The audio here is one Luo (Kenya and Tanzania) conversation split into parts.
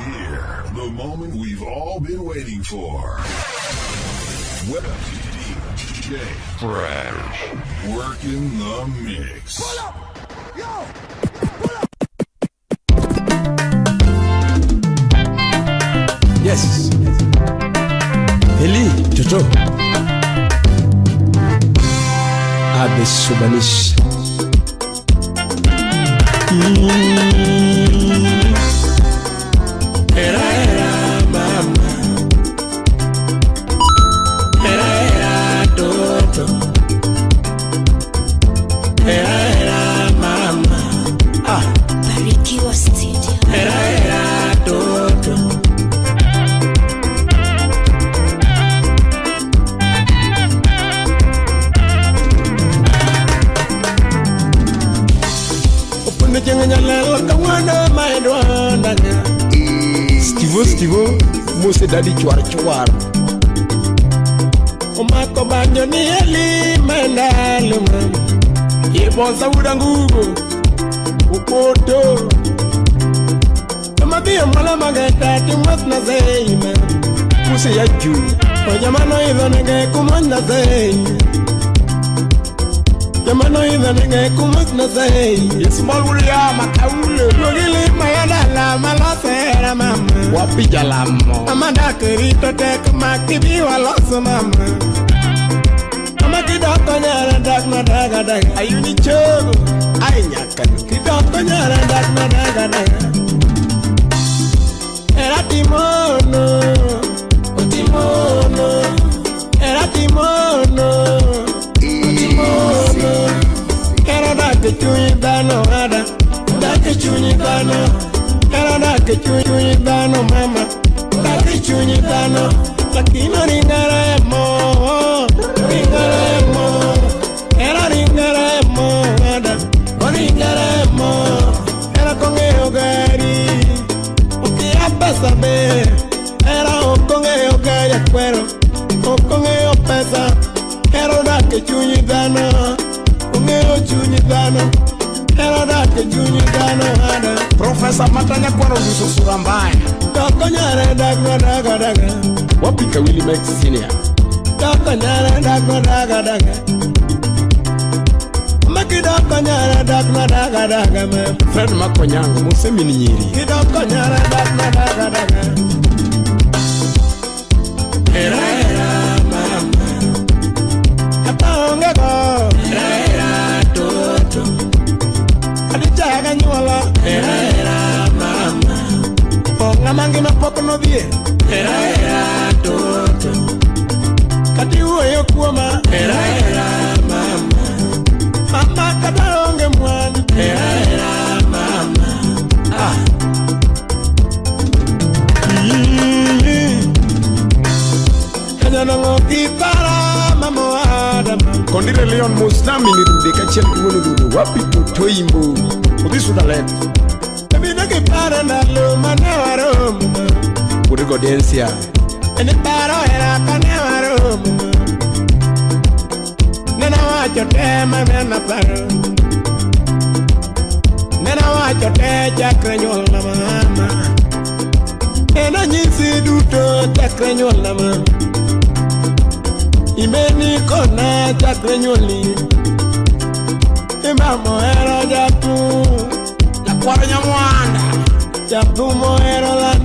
here. The moment we've all been waiting for. Web DJ Fresh. Working the mix. Yes. Eli, Jojo. Abe Subanish. Era, era, mama. Era, era, toto. Era, era, mama. Ah. Barikiwa Studio. Era, era, toto. Opundo chieng' nyalelo kawuono ma en dwonda. Stivo Stivo Mose Dadi chwar chwar. Omako banjo ni eli mandalo mama. Ibonsa wuda ngugo upoto. Amadhiyo mwala mageta timos na zeima. Mose ya juu. Ojamano idho nege kumos na zei. Jamano idho nege kumos na zei. Small William Akaule. Logili mayadala malosera mama. Wapi jalamo. Amanda kerito tek makibi waloso mama. Mama kidoko nyara dak na daga daga. Ayuni chogo. Ai nyakano. Kidoko nyara dak na daga daga. Era timono, otimono. Era timono, otimono. Era dak chunyi dhano ada, dak chunyi dhano. Era dak chunyi dhano mama, dak chunyi dhano. Lakini ringare mo, ringare mo. Era ringare mo ada, ringare mo. Era kong'eyo gari. Okia pesa be, era ok ong'eyo gari akwero, ok ong'eyo pesa, era odak e chuny dhano, ong'eyo chuny dhano, era odak e chuny dhano ada. Profesa Matanya kwaro duso sura mbaya. Doko nyare dak na daga daga, Wapi Kawili Mike Senior. doko nyare dak na daga daga. Maki doko nyare dak na daga daga ma, Fred Makonyango Mose min nyiri. kidoko nyare dak na daga daga. Era era mama, kata onge go. Era era toto, adichaga nyuola. Era era mama, o ng'ama ngima pok nodhie. Era era toto, kata iwuoyo kuoma. Era era mama, mama kata onge mwandu. Era era mama, ah. Kanyanong'o kipara mama adama. Kondire Leon Mosna min rude kachiel gi wuon rude. Wapi Otoimbo. Odhi Sudalet. Ebino kiparo ndalo mane waromo. Wuod Godensia. En paro hera kane waromo. Nena wacho te mane naparo. Nena wacho te chakre nyuolna mama. Nena nyisi duto chakre nyuolna mama. Imeni kona chakre nyuolni. Imamo hero jathum. Jakwaro Nyamwanda. Jathum ohero lan.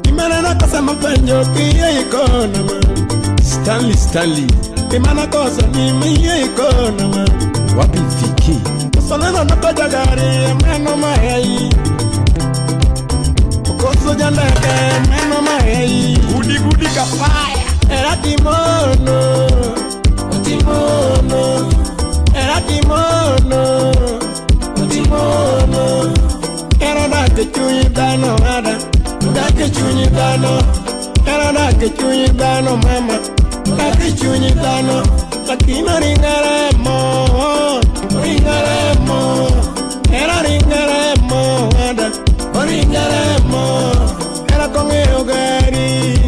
Imaneno kosa mapenjo kiyie ikona ma. Stanley Stanley. Imana koso ni miyie ikona ma. Wapi Viki. Koso neno noko jagari meno mahei. Koso jandeke meno mahei. Gudi gudi kapaya. Era timono, otimono. Era timono, otimono. Era dak e chuny dhano ada, dak e chuny dhano. Era dak e chuny dhano mama, dak e chuny dhano. Lakini ringare mo, ringare mo. Era ringare mo ada, ringare mo. Era kong'eyo gari.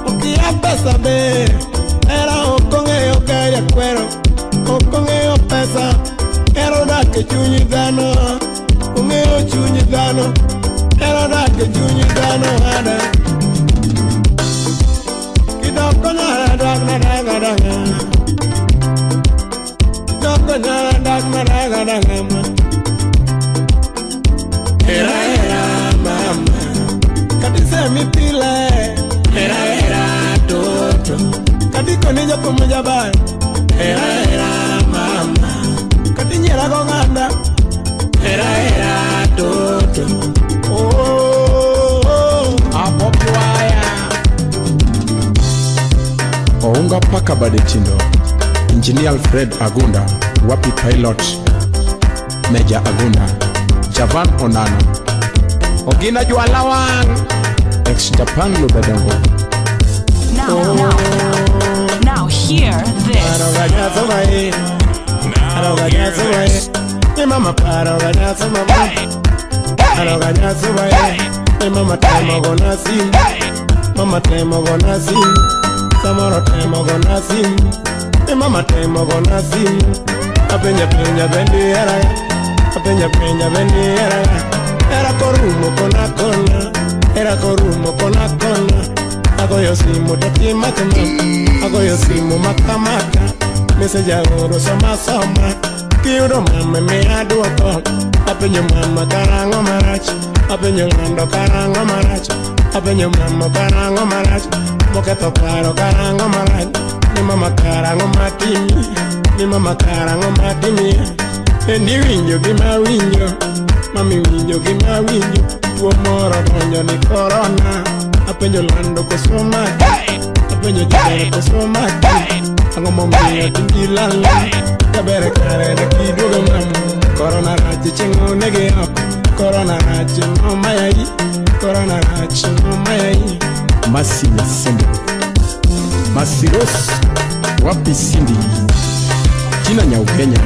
Okia pesa be, era ok ong'eyo gari akwero, ok ong'eyo pesa, era odak e chuny dhano, ong'eyo chuny dhano. Hera dak e chuny dhano ada. Kidoko nyara dak na daga daga. Kidoko nyara dak na daga daga ma. Hera hera mama. Katisemi pile. Hera hera toto. Kadiko ni japuonj jaber. Hera hera mama. Katinyiera goganda. Hera hera toto. Oh, oh. Apopiwaya. Ounga paka bade tindo. Engineer Alfred Agunda, Wapi Pilot, Major Agunda, Javan Onano, Ogina Jualawang, ex Japan Lubedongo. Now, now, now, hear this. Paro gañazo vai, paro gañazo vai. Mi mamá paro gañazo mamá. Paro gañazo vai. Mi mamá temo gonasi. Mama temo gonasi. Samoro temo gonasi. Mi mamá temo gonasi. Apeña peña bendiera. Apeña peña bendiera. Era korumo kona kona. Era korumo kona kona. Agoyo simu tatima tuma. Agoyo simu maka maka. Message aoro soma soma. Kiyudo mama miya duoko. Apenjo mama karang'o marach. Apenjo ng'ando karang'o marach. Apenjo mama karang'o marach. Moketho paro karang'o marach. Ni mama karang'o matimi. Ni mama karang'o matimi. Endi winjo gima winjo. Mami winjo gima winjo. Tuo moro donjo ni korona. Apenjo lando koso maki. Apenjo jaber koso maki. Ang'o momiyo tindi lala. Jaber kare dak iduogo mama. Korona rach chieng' onege oko. Korona rach nomayai. Korona rach nomayai. Masi Nyasembe, Masiros, Wapi Cindy, Tina Nyaugenya,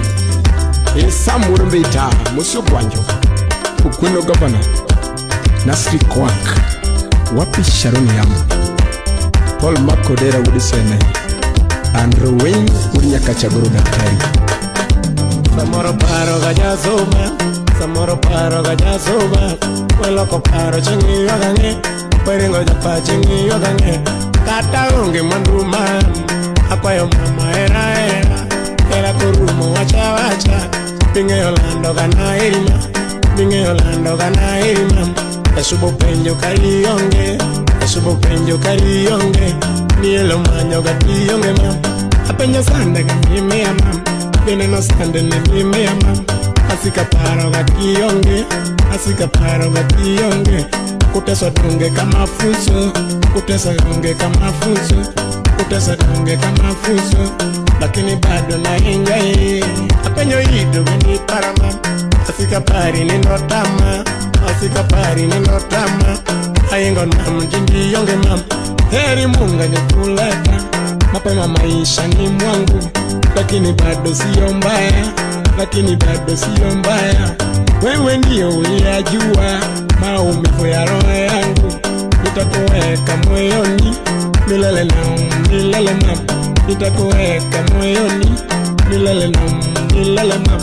E Sam Wuod Mbita, Mosio Gwanjo, Okweno Governor, Nasri Kwak, Wapi Sharon Yamo, Paul Makodera Wuod Sene, Andrew Wayne Wuod Nyakachagoro Daktari. Samoro paro ga jasoma, samoro paro ga jasoma. Weloko paro chieng' iyuago ang'e, weringo japa chieng' iyuago ang'e. Kata onge mwandu mam, akwayo mama hera hera. Hera korumo wacha wacha, bing'eyo lando ga naheri ma, bing'eyo lando ga naheri mam. Asubo penjo karionge, asubo penjo karionge. Nielo manyo ga tionge mam, apenjo sande ga mimiya mam. Bineno sande ne mimiya mam. Asika paro ga kionge, asika paro ga kionge. Kuteswa donge kama funzo, kuteswa donge kama funzo, kuteswa donge kama funzo. Lakini bado na enjoy. Apenyo ido bendi parama, asika pari nindo tama, asika pari nindo tama. Ayengo nam jindi yonge mam, heri Mungu angekuleta mapema maishani mwangu, lakini bado sio mbaya, lakini bado sio mbaya. Wewe ndio uliyajua maumivu ya roho yangu, nitakuweka moyoni milele na milele mam, nitakuweka moyoni milele na milele mam.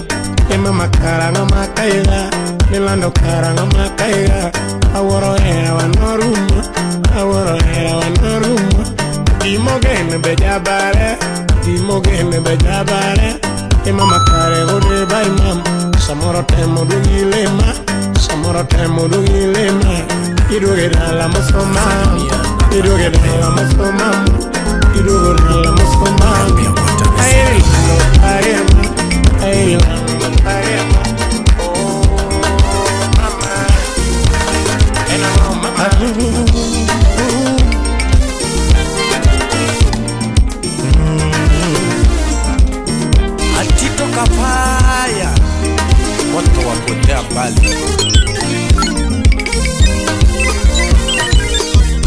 E mama karang'o makaiga, milando karang'o makaiga. Awuoro hera wanorumo, awuoro hera wanorumo. Gimogeno be jabare, gimogeno be jabare. E mama kare gode bai mam, samoro temo duogi lema, samoro temo duogi lema. Iduoge dala moso mam, iduoge dala moso mam, iduogo dala moso mam. Aheri lando pare ma, aheri lando pare ma. Oh mama, en ang'o mama? Atito Kafaya, moto wapotea mbali.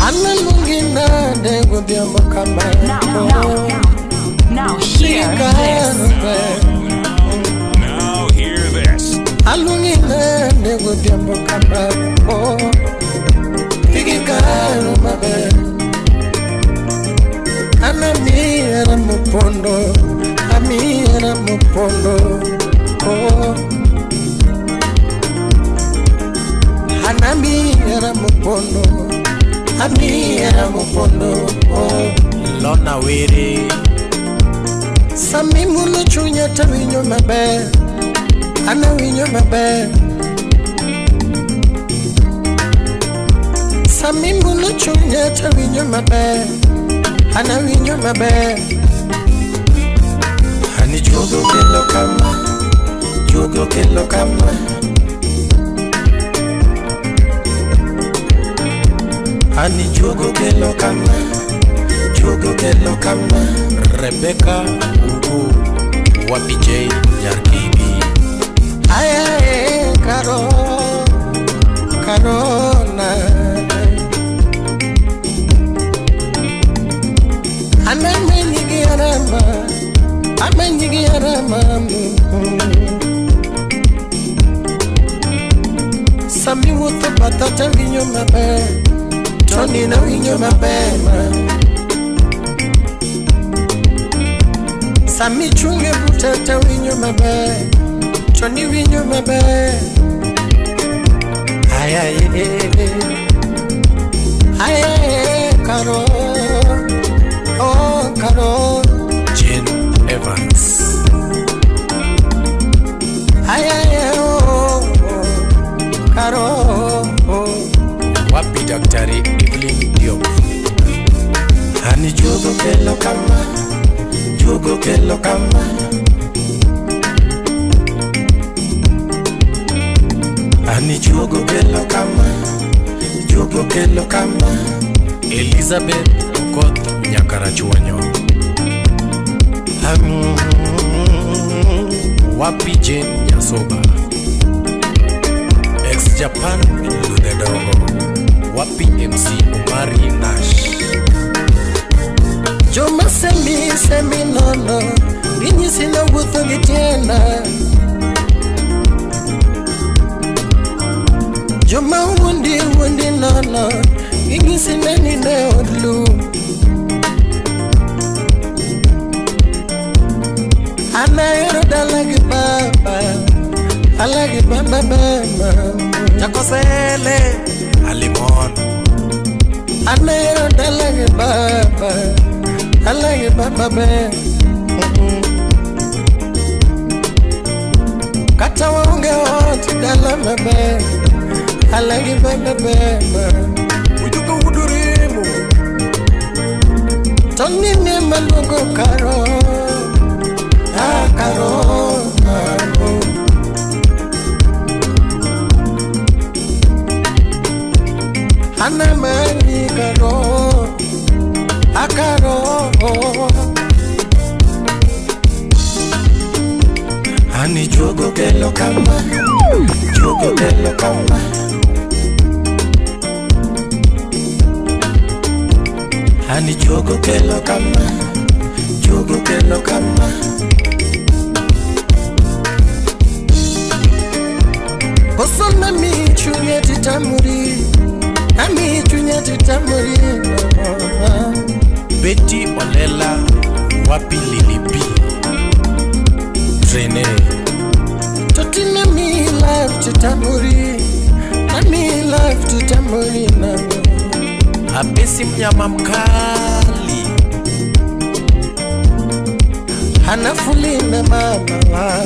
Analungina godhiambo kama. Now, now, now, hear this. Now hear this. Alungina godhiambo kama. Kigikaro maber. Anamiera mopondo, amiera mopondo. Oh. Anami hera mopondo, ami hera mopondo, oh. Lona Were. Sami mulo chunya tawinjo maber, an awinjo maber. Sami mulo chunya tawinjo maber, an awinjo maber. Ani juogo kelo kama, juogo kelo kama. Ani juogo kelo kama, juogo kelo kama. Rebecca Ugu. Wapi J Nyarkibi. Aye, karo, karona. Anamenyigi arama, amenyigi arama. Sami wuotho batha tawinjo maber, to nina winjo maber ma. Sami chung' e buta tawinjo maber, to niwinjo maber. Ay, ay, ay, ay, karo, oh, karo. Jane Evans. Ay, ay, oh, oh, karo, oh. Wapi Daktari Evelyn Diop. Ani juogo kelo kama, juogo kelo kama. Ani juogo kelo kama, juogo kelo kama. Elizabeth Okoth Nyakarachuonyo. Wapi Jane Nyasoba. Ex Japan Ludhe Dongo. Wapi MC Omari Nash. Joma semi semi nono, ginyisi nawuotho gi tienda. Joma wuondi wuondi nono, ginyisi nani ne od lum. An ahero dala gi baba, dala gi baba baba. Jakosele Alimon. An ahero dala gi baba, dala gi baba ber. Kata waonge ot dala maber, dala gi baba ber. Ujuko uduremo. To nine maluongo karo, ah karo, ah, oh. An amanyi karo, ah karo, oh. Ani juogo kelo kama, juogo kelo kama. Ani juogo kelo kama, juogo kelo kama. Koso nami chunye titamuri, nami chunye titamuri. Betty Olela. Wapi Lily B. Rene. Totina mi life titamuri, nami life titamuri nami. Apesi mnyama mkali. Anafuline mama wa,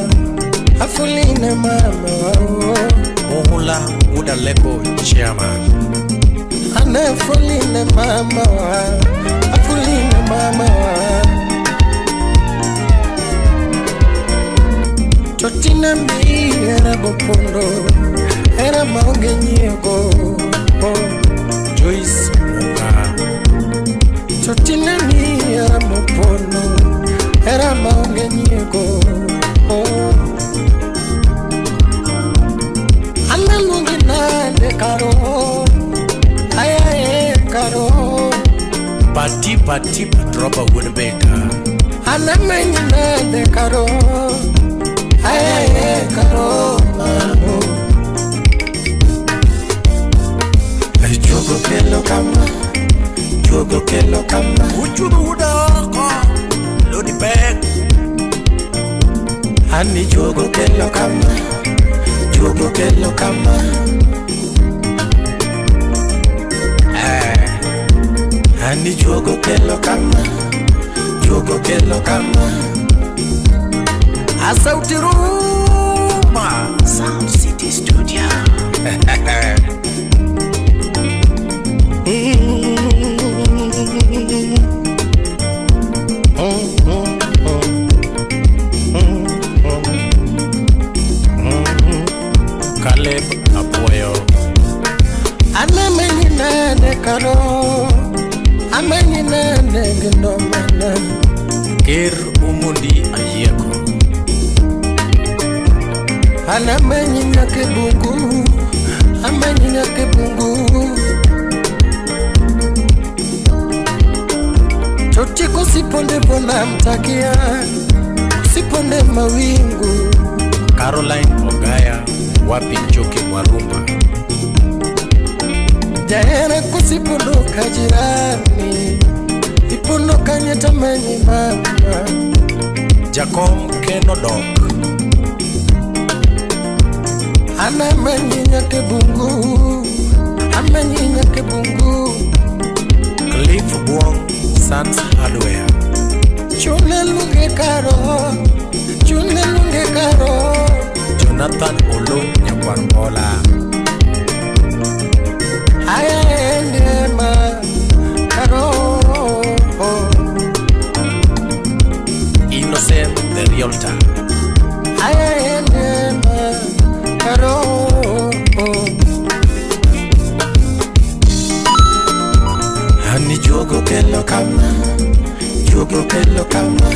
afuline mama wa, oh. Muhula Udaleko Chairman. Anafuline mama wa, afuline mama wa. Totina mi era bopondo, era maonge nyiego, oh. Joyce Munga. Totina mi era mopondo, era maonge nyiego, oh. Analuongi nade karo, ayaye karo. Pati Pati Patroba wuod Beka. Anamenyi nade karo, ayaye karo, oh. Juogo kelo kama, juogo kelo kama. Uchudo wuoda oko. Lodi pek. Ani juogo kelo kama, juogo kelo kama. kelo kama, juogo kelo kama. Asauti Ruma Sound City Studio. Caleb Apoyo. Anamenyi nade karo, amenyi nade ginomana. Ker Omondi Ayieko. Anamenyi nyaka bungu, amenyi nyaka bungu. Totiko siponde bona mtakia, siponde mawingu. Caroline Ogaya wapi Njoki Mwarumba. Jahera kusipondoka jirani, ipondoka nyetamenyi mama. Jakom Kenodok. Anamenyi nyaka bungu, amenyi nyaka bungu. Cliff Buong Sans Hardware. Chune lunge karo, chune lunge karo. Jonathan Olo Nyakwargola. Aya ende ma karo. Innocent the Realtor. Aya ende ma karo. Ani juogo kelo kama, juogo kelo kama.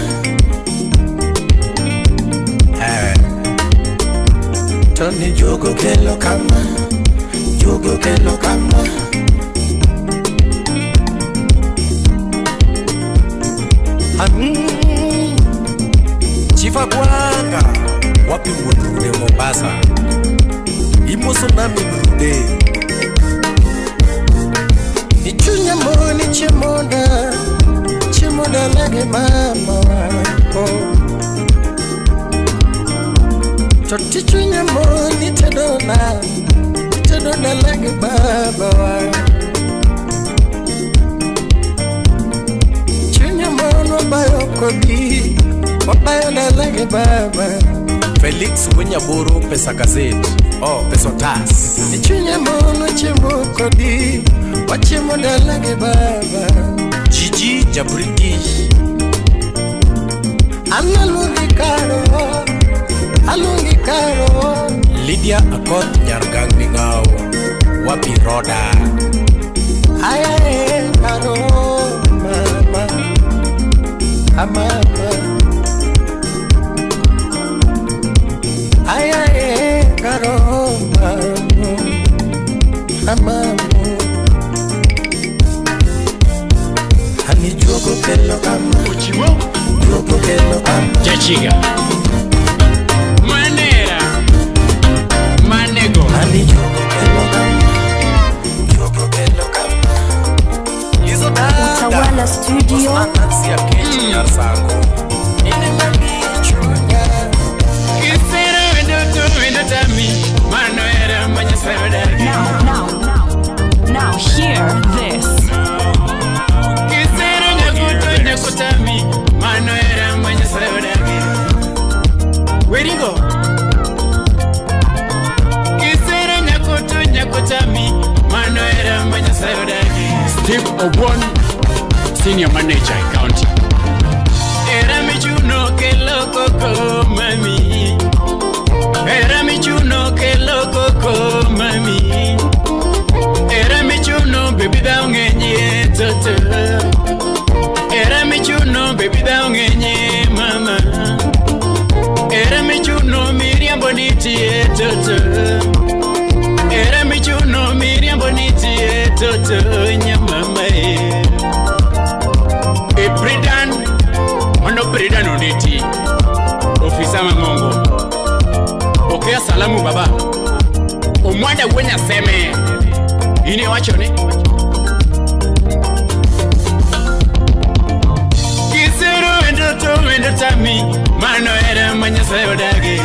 Tony juogo kelo kama, juogo kelo kama. Chifa Gwanga wapi wuon Rude Mombasa. Imoso nami Rude. Ichunya moni chimoda, chimoda lage mama. Oh. Toti chunya moni tedona, tedona lage baba. Chunya mono bayo kodi, wabayo na lage baba. Felix Wenyaboro Pesa Gazette. Oh, Pesa Tas. Ichunya mono chimo kodi, wachimoda lage baba. Gigi Jabritish. Analungi karo, alungi karo. Lydia Akoth Nyargang Mingao wapi Roda. Aya e karo mama, amama. Aya e karo mama, amama. Ani juogo kelo kama, juogo kelo kama. Jachiga Manera Manego. Ani juogo kelo kama, juogo kelo kama. Lizo Dada. Utawala Studio. Nancy Akechi Nyarsango. Ine mami chunya. Kisero wendo to wendo tami Mano era manyasada. Now hear this. Kisero nyakuto nyakutami Mano era manyasada. Werigo Kisero nyakuto nyakutami Mano era manyasada. Steve Obon, Senior Manager County. Era michuno kelo koko mami. Era michuno kelo koko mami. Era michuno baby da ngenye toto. Era michuno baby da ngenye mama. Era michuno miriambo nitie toto. Era michuno miriambo nitie toto nyamama e. E Bridan mondo Bridan onditi. Ofisa Mangongo. Pokea salamu baba. Omwanda wuonya seme. Ine wacho ni Kisero wendo to wendo tami Mano era manyasaye odagi.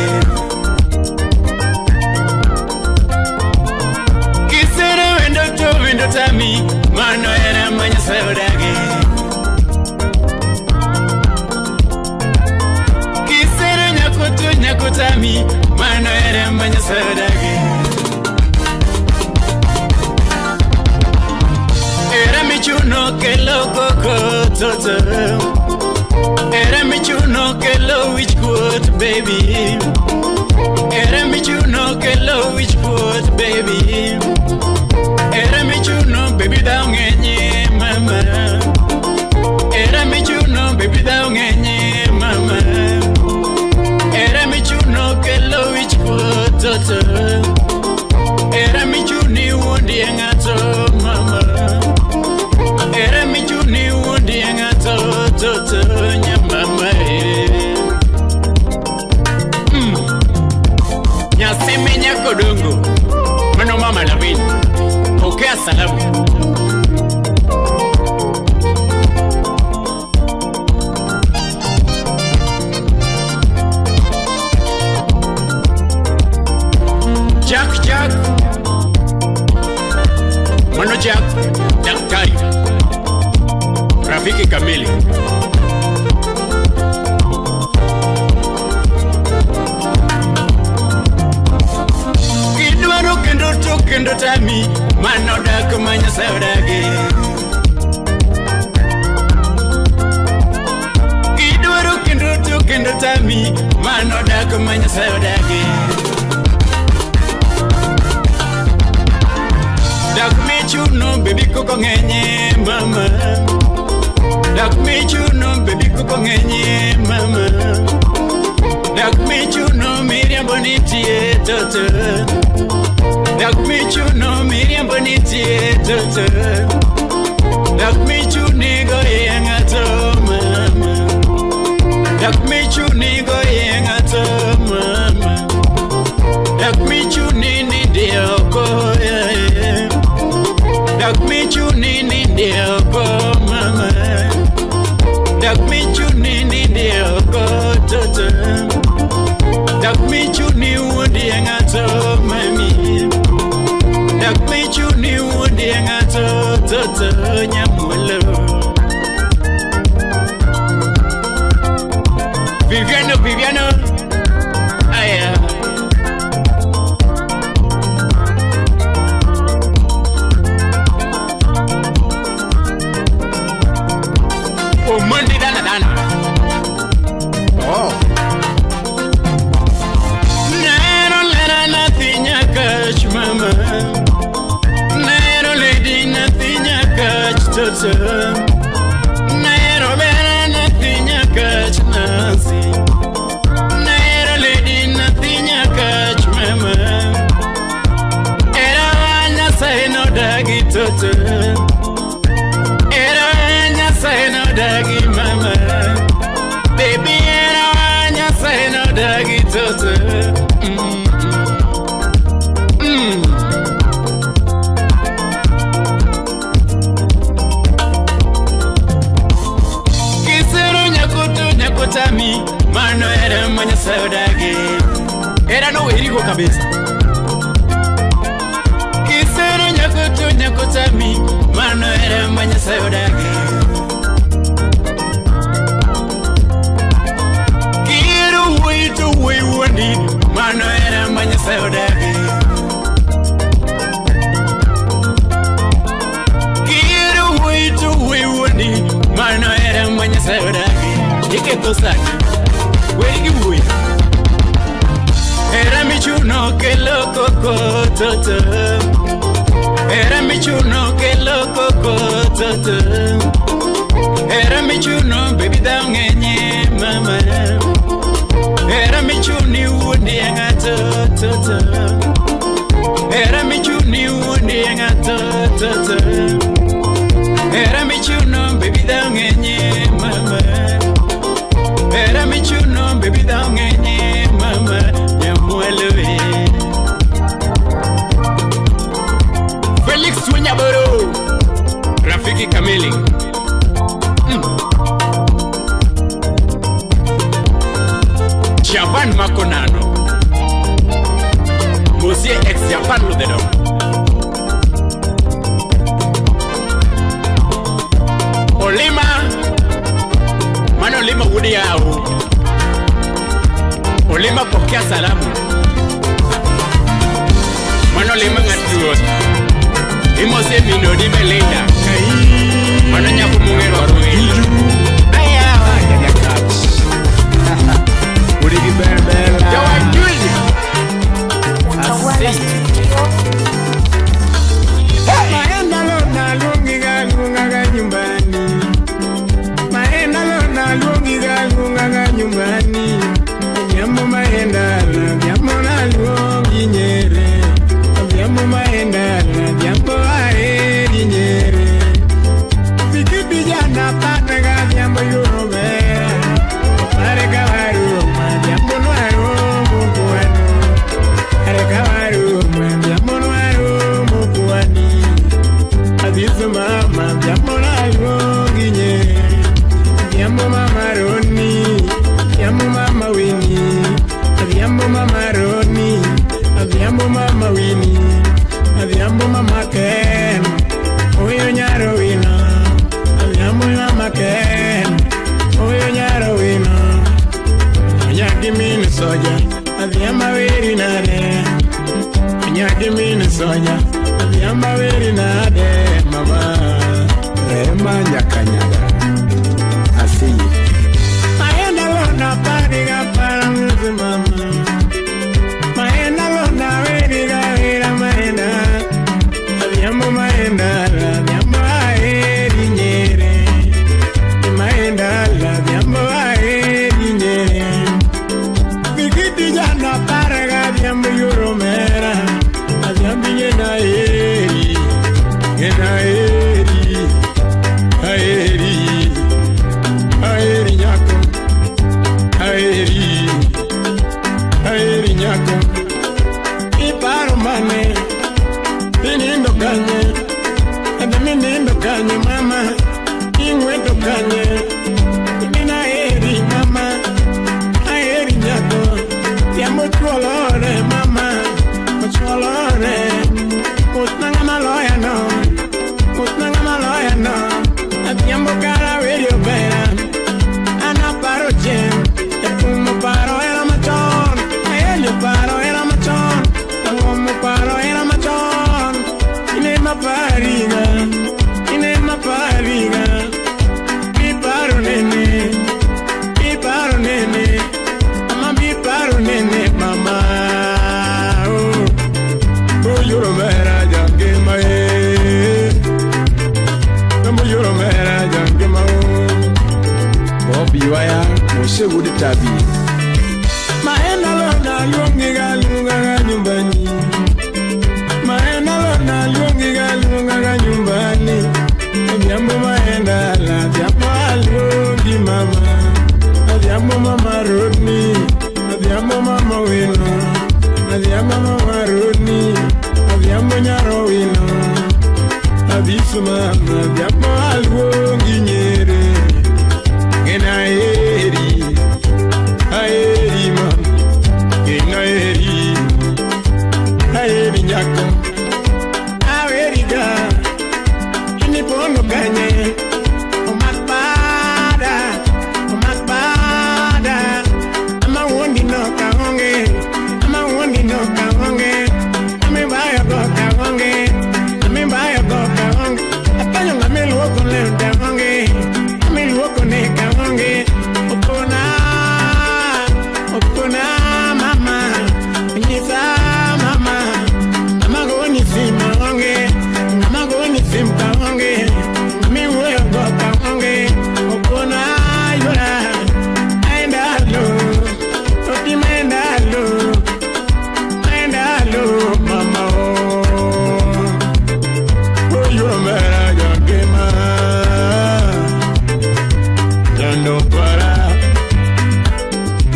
Kisero wendo to wendo tami Mano era manyasaye odagi. toto. Era michuno kelo wich kuot baby. Era michuno kelo wich kuot baby. Era michuno baby dhao ng'enye mama. Era michuno baby dhao ng'enye mama. Era michuno kelo wich kuot toto. Era michuni wuondi ng'ato mama. Era michuni wuondi ng'ato toto nyamama eh. Nyasime nyakodongo mano mama Lavin. Pokea salamu. Jack Jack Mano Jack Daktari Rafiki kamili. Kidwaro kendo to kendo tami mano dak ma Nyasaye odagi. Kidwaro kendo to kendo tami mano dak ma Nyasaye odagi. Dak michuno baby koko ng'enye mama. Dak michuno baby koko ng'enye mama. Dak michuno miriambo nitie toto. Dak michuno miriambo nitie toto. Dak michuni go iye ng'ato mama. Dak michuni go iye ng'ato mama. Dak michuni nindi oko yeah, yeah. Dak michuni nindi oko mama. Dak michuni nindi oko toto. Dak michuni wuondi ng'ato mami. Dak michuni wuondi ng'ato toto nyamuolo. Viviano Viviano aya. Omondi dana dana. Oh. Nero lera nathi nyakach mama. Nero lady nathi nyakach toto. Nero bera nathi nyakach Nancy. Nero lady nathi nyakach mama. Era Nyasaye nodagi toto. Era Nyasaye nodagi mama. Baby era Nyasaye nodagi toto. Mm, mm. Kisero nyakoto nyakotami mano era ma Nyasaye odagi. Era no werigo kabisa. Kisero nyakoto nyakotami mano era ma Nyasaye odagi. Kiro wuoyi to wuoyi wuondi mano era ma Nyasaye odagi. Kiro wuoyi to wuoyi wuondi mano era ma Nyasaye odagi. Iketho sani. Weri gi wuoyi. Era michuno kelo koko toto. Era michuno kelo koko toto. Era michuno baby dhao ng'enye mama. Era michuni wuondi ng'ato toto. Era michuni wuondi ng'ato toto. Era michuno baby dhao ng'enye mama. Era michuno baby dhao ng'enye mama. Nyamwelo e. Felix Wenyaboro. Rafiki kamili. Japan Makonano. Musie ex Japan Ludedo. Olima. Mano Olima wudi yao. Olima pokea salamu. Mano Olima ng'at ruoth. Imose minodi Belinda. Mano nyako mong'ero welo. maken Oyo nyaro wino Adhiambo ywa maken Oyo nyaro wino Onyagi mini soja Adhiambo weri nade Onyagi mini soja Adhiambo weri nade mama Rema Nyakanyaga Asiyi Maenda lona pariga para mzi mama Maenda lona weriga wera maenda Adhiambo maenda adhiambo aeri nyere Maenda adhiambo aeri nyere Bigiti jana paraga adhiambo yoro mera Adhiambo nyena eri Nyena eri Aeri Aeri nyako Aeri Aeri nyako Iparo mane Inindo kanye Adaminindo kanye mama Ingweto kanye Ina aeri mama Aeri nyako Tiamo chuolore mama Chuolore Utnanga maloya no Utnanga maloya no Adhiambo kara werio bera Ana paro chen Epumo paro era machon Aelio paro era machon Tangomo paro era machon Ine mapariga Ine mapariga Mi paro nene Mi paro nene Mama mi paro nene mama Oh Oh yoro mera jange mae Nambo yoro mera jange mao Bob Ywaya Mose Wuod Tabi Maenda lona luongi ga luonga ga nyumbani Maenda lona luongi ga luonga ga nyumbani Adhiambo maenda la adhiambo aluongi mama Adhiambo mama rodni Adhiambo mama wino Adhiambo mama rodni Adhiambo nyaro wino Abisu mama adhiambo aluongi nyere Gena eri Aeri mama Gena eri Aeri nyako Aweriga Inipono kanye Omakpada Omakpada Ama wuondi no kaonge Ama wuondi no kaonge Ami bayo go kaonge Ami bayo go kaonge Apenyo ng'ama iluoko ne kaonge Ami luoko ne kaonge Opona Opona mama Nyisa mama Ama go nyisi maonge Ama go nyisi kaonge Ami wuoyo go kaonge Opona yora Aenda lo Oti maenda lo Maenda lo mama oh Oh yoro mera jange ma Jando para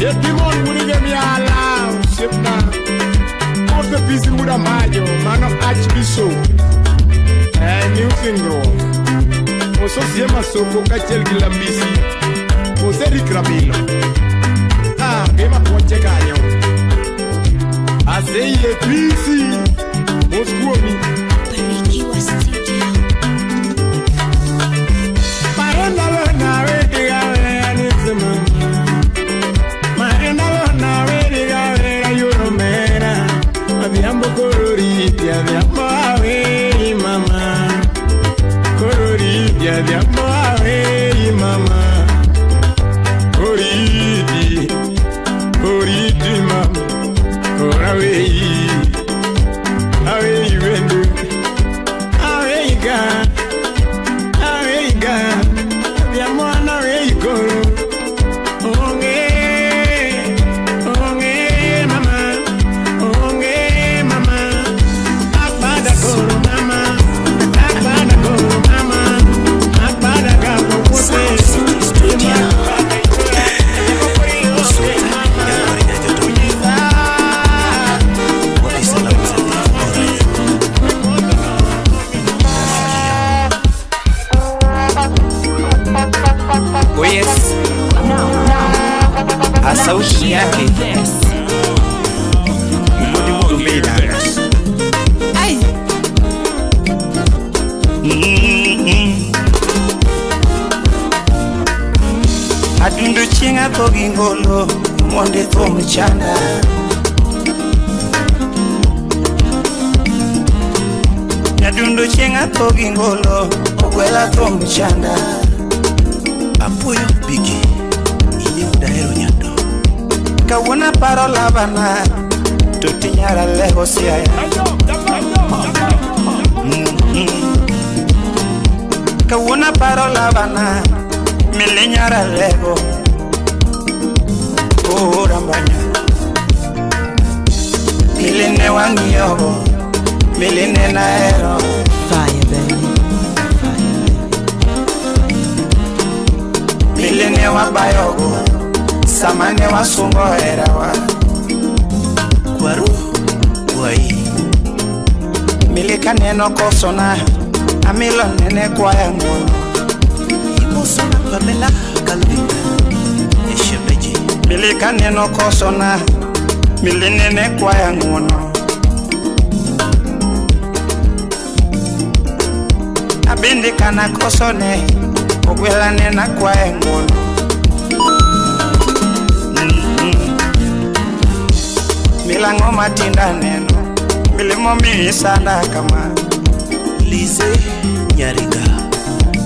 Yetimon wurige miala osiepna Mose pisi wuda majo mano Archbishop New Singro Moso siema soko kachiel gi Lambisi Mose Rick Rabilo Ah, gima puoche kanyo Aseyie pisi Mos kuomi Barikiwa Studio. Maenda lona weriga wera nisi mama Maenda lona weriga wera yoro mera Adhiambo kororiti adhiambo aweri mama Kororiti adhiambo aweri mama Oriti Oriti mama Ora wei Awei wendu Aweiga Aweiga Adhiambo ana wei koro Onge Onge mama Onge mama Akpada koro mama Akpada koro mama Akpada atho gi ngolo mondo ithum chanda. Nyadundo chieng' atho gi ngolo ogwela thum chanda. Apuoyo bigi in dahero nyando. Kawuono aparo lavana to tinyara lego siaya. Kawuono aparo lavana milinyara lego orambanya. Miline wang'iyogo miline nahero. Fire, baby. Miline wabayogo sama ne wasungo herawa. Kwaru wai. Mili kaneno kosona amilo nene kwaya ng'uono. Imosona Pamela Calvin Eshemeji. Mili kaneno kosona mili nene kwaya ng'uono. Abende kana kosone ogwela nena kwaya ng'uono. Milang'o matinda neno milimo miyi sanda kama. Lize Nyariga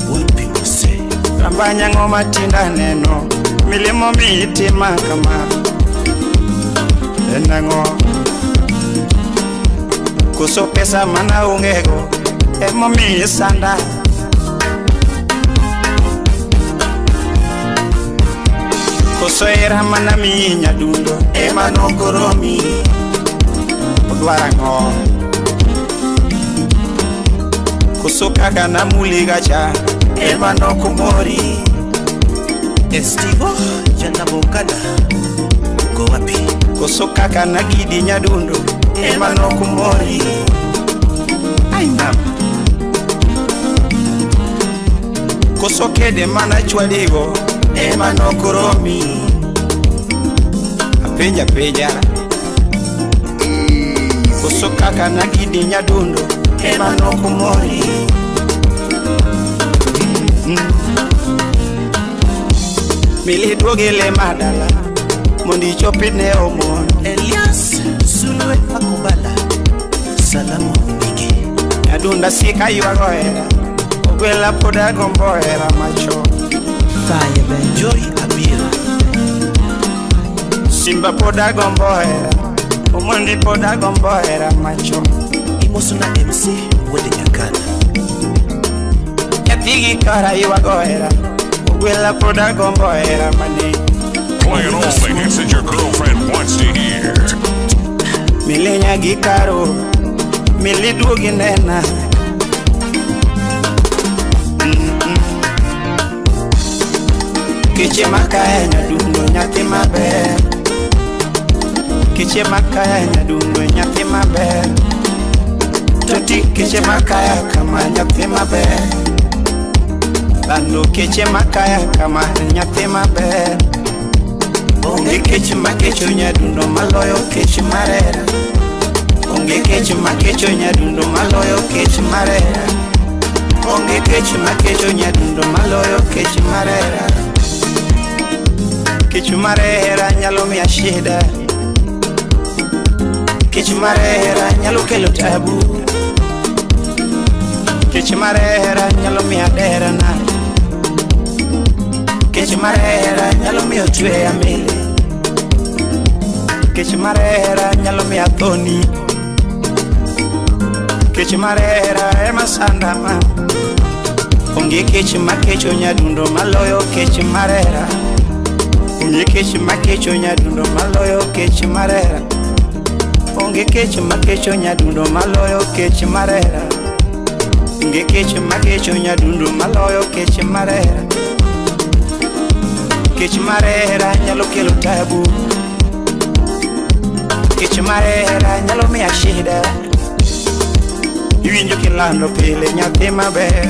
wapi mose. Rambanya ng'o matinda neno milimo miyi tima kama. En ang'o? Koso pesa mana ongego emomiyi sanda. Koso hera mana miyi nyadundo ema nokoromi. Odwaro ang'o? Koso kaka namuli gacha ema nokomori. Estivo Janabokana uko wapi? Koso kaka nagidi nyadundo ema nokomori. Ai mama. Koso kede mana chwadigo ema nokoromi. Apenja penja. Koso kaka nagidi nyadundo ema nokomori. Mili duogi le madala mondo ichopi ne omon. Elias Sulwe Akubala salamu bigi. Nyadunda sika ywago hera ogwela pod agombo hera machon. Fire, baby. Joy Abira. Simba pod agombo hera Omondi pod agombo hera machon. Imosona MC Wede Nyakana. Nyathigi kara ywago hera ogwela pod agombo hera mane. Playing all the hits that your girlfriend wants to hear. Milinya gi karo mili duogi nena. Kiche makaya nyadundo nyathi maber. Kiche makaya nyadundo nyathi maber. Toti kiche makaya kama nyathi maber. Lando kiche makaya kama nyathi maber. Onge kech makecho nyadundo maloyo kech marera. Onge kech makecho nyadundo maloyo kech marera. Onge kech makecho nyadundo maloyo kech marera. Kech marera nyalo miya shida. Kech marera nyalo kelo tabu. Kech marera nyalo miya derana. Kech marera nyalo miyo tweya mele. Kech marera nyalo miya thoni. Kech marera ema sanda ma. Onge kech makecho nyadundo maloyo kech marera. Onge kech makecho nyadundo maloyo kech marera. Onge kech makecho nyadundo maloyo kech marera. Onge kech makecho nyadundo maloyo kech marera. Kech marera nyalo kelo tabu. Kech marera nyalo miya shida. Iwinjo kilando pile nyathi maber.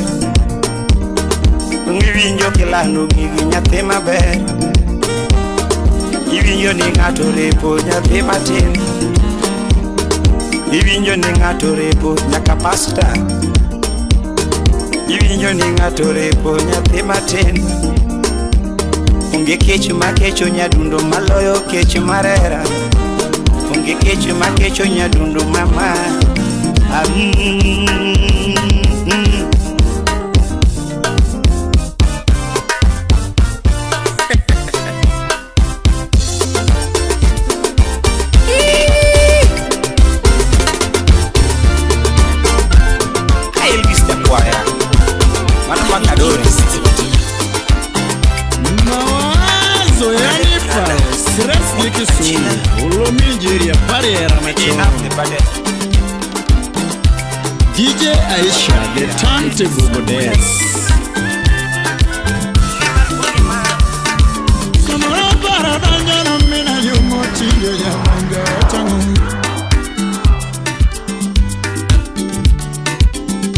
Iwinjo kilando gigi nyathi maber. Iwinjo ni ng'ato repo nyathi matin. Iwinjo ni ng'ato repo nyaka pasta. Iwinjo ni ng'ato repo nyathi matin. Onge kech makecho nyadundo maloyo kech marera. Onge kech makecho nyadundo mama. Ah, mm. Ka Elvis Jakwaya, mano Makadori. Mawazo yanipa stress gi Kisumu Olo Nigeria pariera machon DJ Aisha the turntable goddess. Samoro paro donjo no mina yumo chinjo jamanjo chango.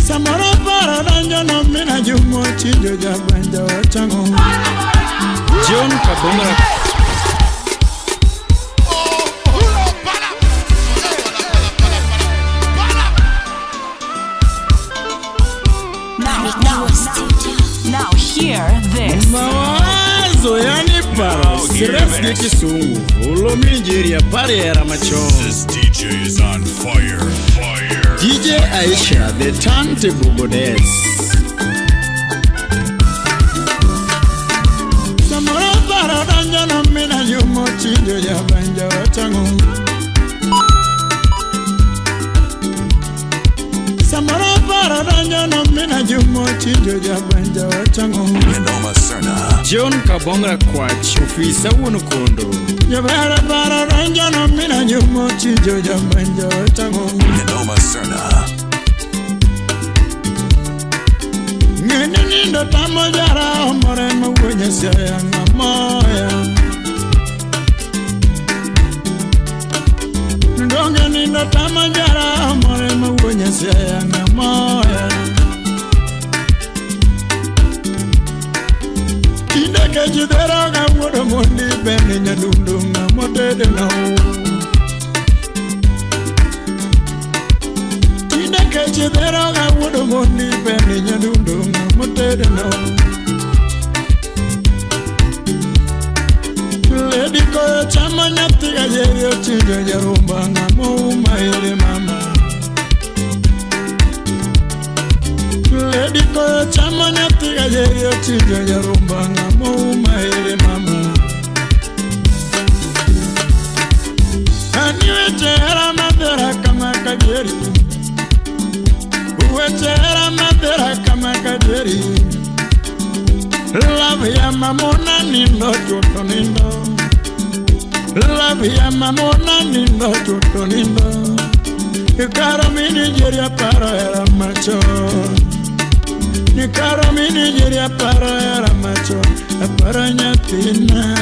Samoro paro donjo no mina yumo chinjo jamanjo chango. John Kabonga. Now, now, now, hear this. Mawazo yanipa stress gi Kisumu Olo Nigeria pariera machon. This DJ is on fire. Fire. DJ Aisha the turntable goddess. Samoro paro donjo no mina yumo chinjo jamanjo chango. Samoro paro donjo no mina yumo chinjo jamanjo chango. Noma Serna. John Kabonga Kwach ofisa wuon kondo. Jabara paro donjo no mina yumo chinjo jamanjo chango. Noma Serna. Ng'eni nindo tamo jara omore mawuo Nyasaye ng'amoya. Donge nindo tamo jara omore mawuo Nyasaye ng'amoya. Tinde kech dhero ga wuodo mondi bende nyadundo ng'amotede no. Tinde kech dhero ga wuodo mondi bende nyadundo ng'amotede no. Lady koyo chamo nyathi gayeri ochinjo jarumba ng'amouma ere mama. Lady koyo chamo nyathi gayeri ochinjo jarumba ng'amouma ere mama. Ani weche hera madhera kama kadieri. Weche hera madhera kama kadieri. Love ya mamona nindo chuto nindo. Love ya mamona nindo chuto nindo. Ikaro mi Nigeria paro era macho. Ikaro mi Nigeria paro era macho. Aparo nyathina.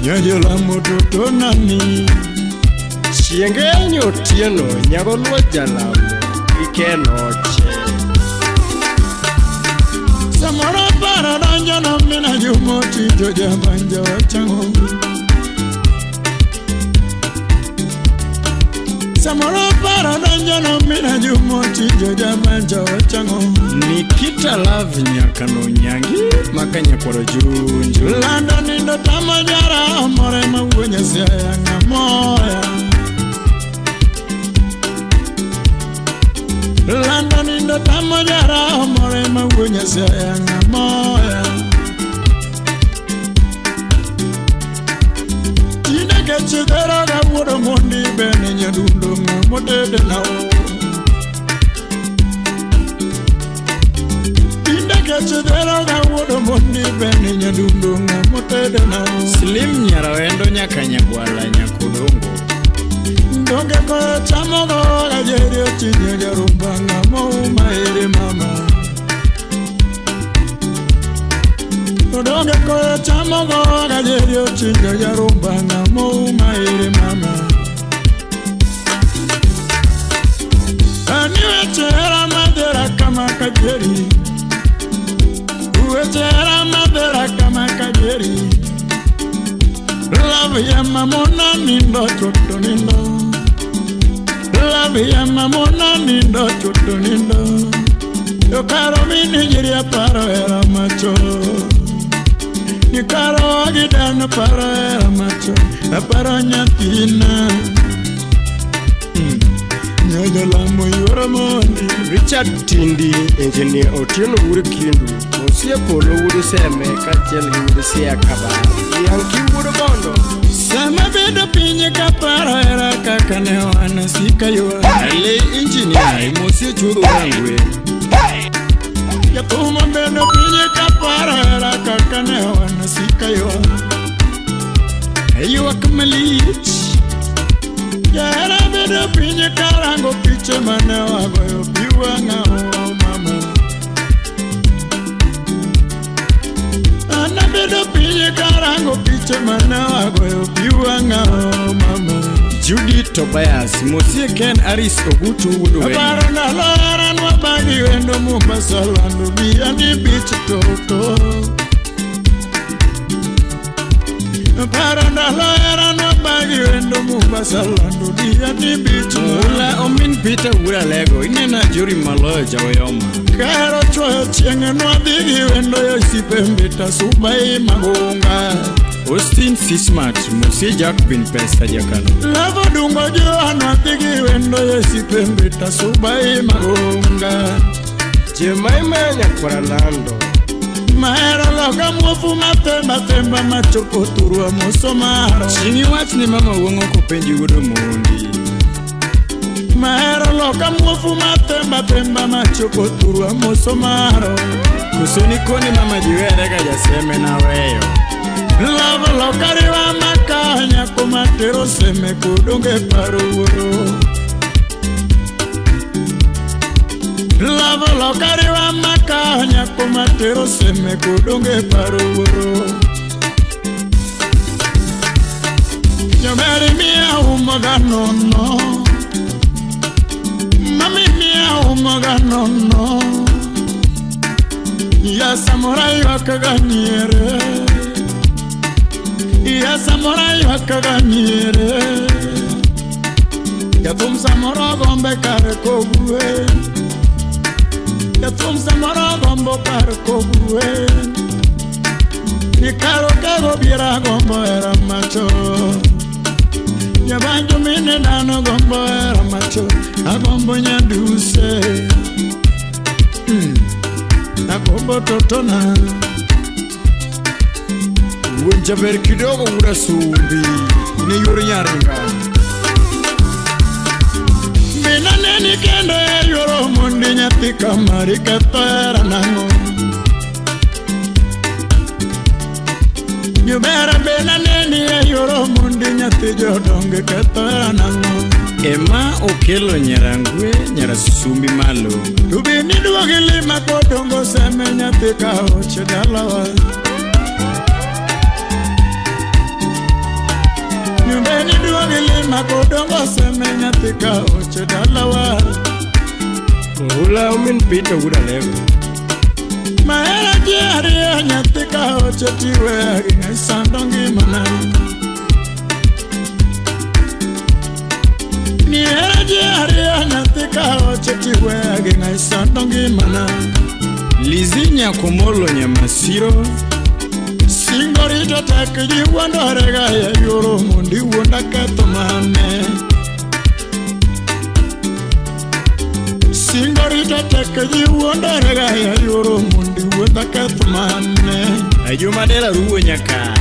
Nyajola mototo nani. Chienge nyotieno nyagoluo jalamo ikenoche. Samoro paro donjo no mina yumo chinjo jamanjo chango. Samoro paro donjo no mina yumo chinjo jamanjo chango. Nikita Love nyakano nyangi makanyakwaro junju. Lando nindo tamo jara omore mawuo Nyasaye ng'amoya. Lando nindo tamo jara omore mawuo Nyasaye ng'amoya. Tinde kech dhero ga wuodo mondi bende nyadundo ng'amotede nao. Tinde kech dhero ga wuodo mondi bende nyadundo ng'amotede nao. Slim Nyarawendo nyaka Nyagwala nyakodongo. Donge koyo chamo go gajeri ochinjo jarumba ng'amouma ere mama. Donge koyo chamo go gajeri ochinjo jarumba ng'amouma ere mama. Ani weche hera madhera kama kadieri. Weche hera madhera kama kadieri. Love ya mamona nindo chuto nindo. Love ya mamona nindo chuto nindo. Yo karo mi Nigeria paro era macho. Nikaro gi dhano paro hera machon, aparo nyathina. Nyojo lamo yuoro mondi. Richard Tindi, Engineer Otieno Wuod Kindu, Osie Polo Wuod Seme kaachiel gi Wuod Sia Kabar. Yanki Wuod Bondo. Sama bedo piny kaparo hera kaka ne wan sika ywa. Ale engineer Mosie Chuodho Rangwe. Jathum bedo piny kaparo hera kaka ne wan sika ywa. Ywak malich. Jahera bedo piny karango piche mane wagoyo pi wang'a o mama. An abedo piny karango piche mane wagoyo pi wang'a o mama. Judy Tobias, Mosie Ken Aris Ogutu Wuod Wenya. Aparo ndalo hera nwabagi wendo Mombasa lando Diani Beach toto. Aparo ndalo hera nwabagi wendo Mombasa lando Diani Beach. Mula Omin Peter Wuod Alego, inena Jori Maloyo Jaoyoma. Kahero chwoyo chieng' nwadhi gi wendo yo osiepe Mbita Subai Magunga. Austin Sismat, Mosie Jack Pin Pesa Jakano. Lavo dungo joa nwadhi gi wendo yo osiepe Mbita Subai Magunga. Jemaima Nyakwara Lando. Mahero loka muofu mathemba themba machopo thurwa moso maro. Chieng' iwach ni mama wuong'o kopenji wuod Omondi. Mahero loka muofu mathemba themba machopo thurwa moso maro. Koso nikoni mama jiwere ka jaseme naweyo. Lavo loka riwa maka nyako matero seme kodonge paro wuoro. Lavo loka riwa maka nyako matero seme kodonge paro wuoro. Jomeri mia umoga nono. Mami mia umoga nono. Ya samurai wakaganyere. Ya samurai wakaganyere. Jathum samoro gombe kar kogwe. Jathum samoro gombo kar kogwe. Nikaro kago biera gombo hera macho. Jabanjo mine dhano gombo hera macho. Agombo nyaduse. Agombo totona. Wuon jaber kidogo Wuod Asumbi, ne yor Nyaringa. Mina neni kendo e yoro mondi nyathi kamari ketho hera nang'o. Jobera bena neni e yoro mondi nyathi jodongo ketho hera nang'o. Ema okelo Nyarangwe Nyarasumbi malo. To be niduogi lima kodongo seme nyathi ka oche dalawa. Nyumbe niduogi lima kodongo seme nyathi ka oche dalawa. Mula Omin Peter Wuod Alego. Mahera ji ariyo nyathi ka oche tiweya gi ng'e sando ngimana. Nihera ji ariyo nyathi ka oche tiweya gi ng'e sando ngimana. Lizzy Nyakomolo Nyamasiro. Singo rito tek ji wuondore ga e yoro mondo iwuonda ketho mane. Singo rito tek ji wuondore ga e yoro mondo iwuonda ketho mane. Ajuma Dela Ruo Nyakach.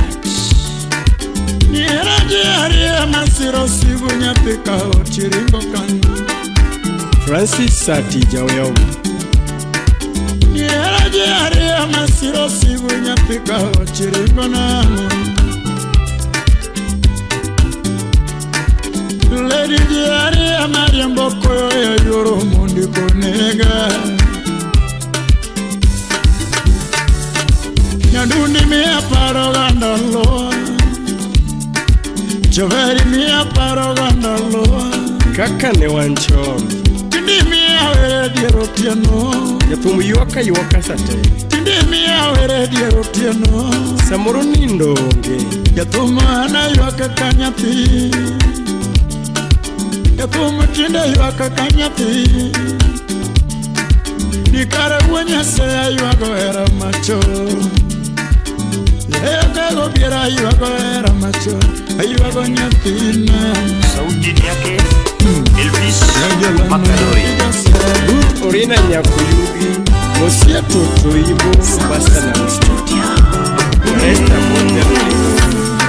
Nihera ji ariyo masiro sigu nyathi ka ochi ringo kanyo. Francis Sati Jaoyoma. Nihera ji ariyo masiro sigu nyathi ka ochi ringo nang'o. Lady ji ariyo mariembo koyo e yoro mondo ikonega. Nyadundi miya paro ga ndalo. Joveri miya paro ga ndalo. Kaka ne wan chon. Tinde miya were dier otieno. Jathum ywak aywaka sate. Tinde miya were dier otieno. Samoro nindo onge. Jathum an aywak ka nyathi. Jathum tinde ywak ka nyathi. Ni kare wuon Nyasaye aywago hera macho. Ekago biera aywago hera machon, aywago nyathina. Sauti ni yake Elvis Makadori. Orina Nyakuyugi Mosia Toto Ibo Basana Studio. Resta Moja.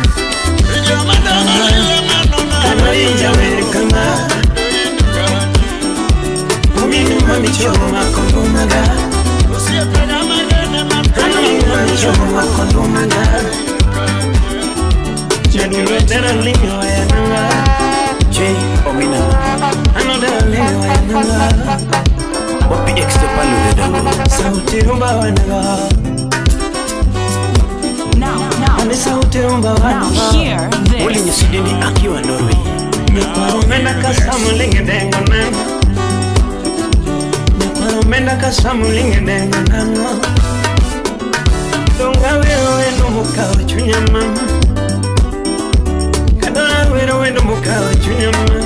J Omina. Wapi Extepalo de Dango. Sauti rumba wanaga. Now, now, Sauti rumba now, wanaga. hear Uli this. Nyisidini akiwa Norway. Menda kasamulinge dengo nango. Menda kasamulinge dengo nango. Donga wero wendo mukao chunya mama. Kadora wero wendo mukao chunya mama.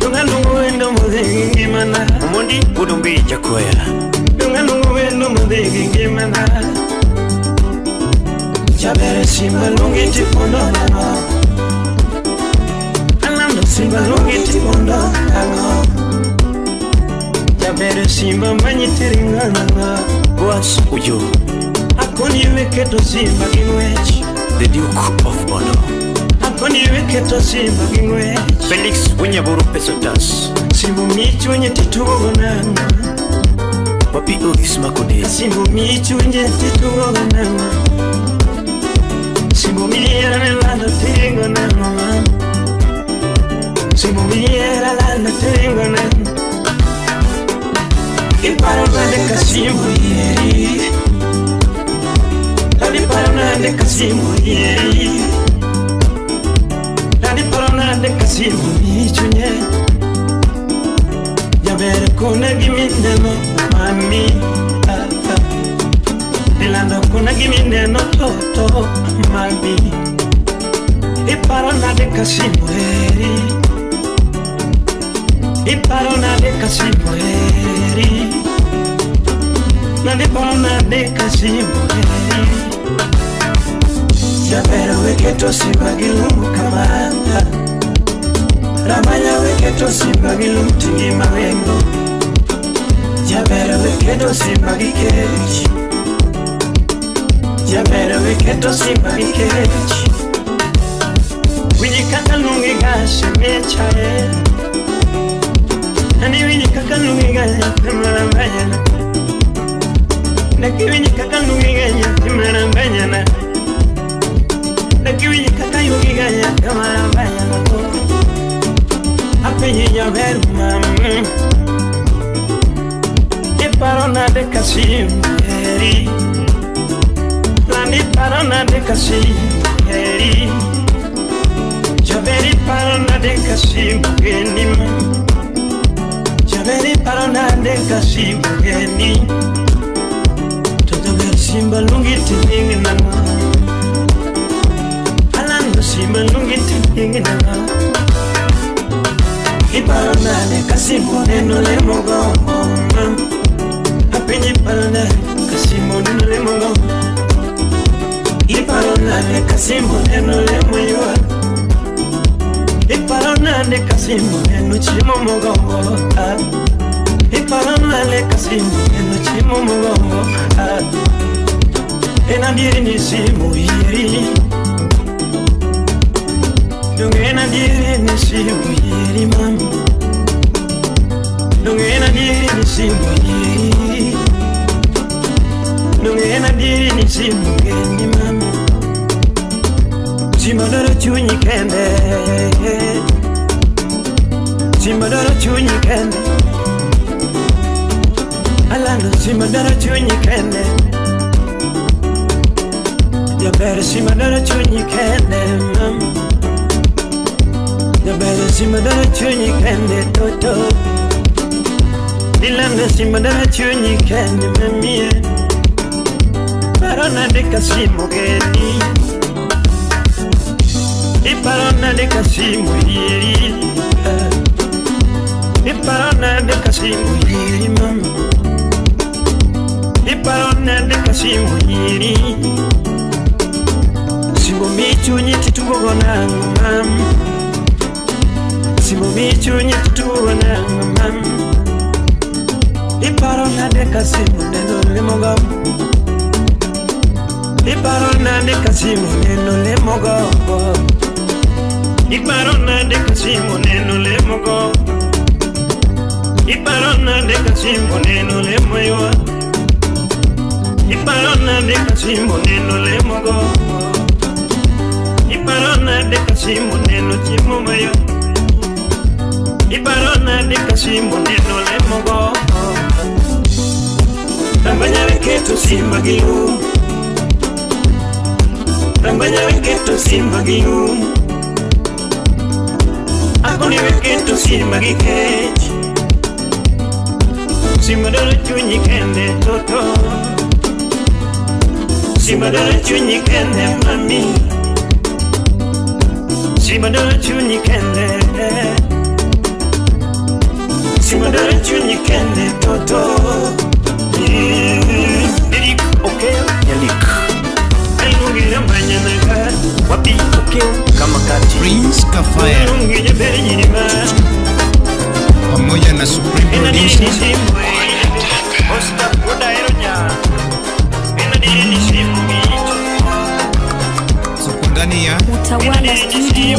Donga lungu wendo mudhingi mana. Omondi Budumbi Jakoya. Donga lungu wendo mudhingi mana. Chabere simba lungi tipondo nango. Alando simba lungi tipondo nango. Chabere simba manyitiringa nango. Boas Ujo. Akoni weketo simba gingwech. The Duke of Bono. Akoni weketo simba gingwech. Felix Winyaburu Pesotas. Simbo michunye titugo nango. Wapi Ogis Makode. Simbo michunye titugo nango. Simbo miera nelando tingo nango. Simbo miera lando tingo nango. Iparo nande kasimbo yeri. Nandi paro nande kasimbo yeri. Nandi paro nande kasimbo michunye. Jabere kuna gimineno mami. Dilando kuna gimineno toto mami. Iparo nande kasimbo eri. Iparo nande kasimbo eri. Nande paro nande kasimbo eri. Chabere weketo simba gilum kamanga. Ramanya weketo simba gilum tingi mawengo. Chabere weketo simba gikech. Chabere weketo simba gikech. Winyi kaka lungi gashe mechae. Ani winyi kaka lungi gashe marambanyana. Naki winyi kaka lungi gashe marambanyana. Naki winyi kaka lungi gashe marambanyana. Apenyi nyaberu mami. Iparo nade kasimberi. Lani paro nade kasimberi. Jaberi paro nade kasimbeni. Jaberi paro nade kasimbeni. Toto ber simba lungi tiningi nango. Alando simba lungi tiningi nango. Iparo nade kasimbo neno le mogongo. Apenyi paro nade kasimbo neno le mogongo. Iparo nade kasimbo neno le moyo. Iparo nade kasimbo neno chimo mogongo. Iparo nade kasimbo neno chimo mogongo. Ena diri ni simu yeri. Dungena diri ni simu yeri mami. Dungena diri ni simu yeri. Dungena diri ni simu yeri mami. Simadoro chunyi kende. Simadoro chunyi kende. Alando simadoro chunyi kende. Jabere simadoro chunyi kende mami. Jabere simadoro chunyi kende toto. Dilando simadoro chunyi kende mami. Parona de kasimo geni. Iparona de kasimo yeri. Iparona de kasimo yeri mami. Iparo nade ka simu nyiri Simu mi chunyi titugo nang'o mam Simu mi chunyi titugo nang'o mam Iparo nade ka simu neno lemogo Iparo nade ka simu neno lemogo Iparo nade ka simu neno lemogo Iparo nade ka simu neno lemoyo Iparo nade ka simu neno lemogo Iparo nade ka simu neno chiemo mayo Iparo nade ka simu neno lemogo Rangwanya weketo simba gi lum Rangwanya weketo simba gi lum Akoni weketo simba gi kech Simba dwaro chunyi kende toto Simba dwaro chunyi kende mami Simba dwaro chunyi kende Simba dwaro chunyi kende toto Eric Okel Nyalik Elungi manyanaga Wapi Okel Kamakati Prince Kafaya Elungi jaberi nyima pamoja na Supreme Producer Tuko ndani ya Utawala Studio.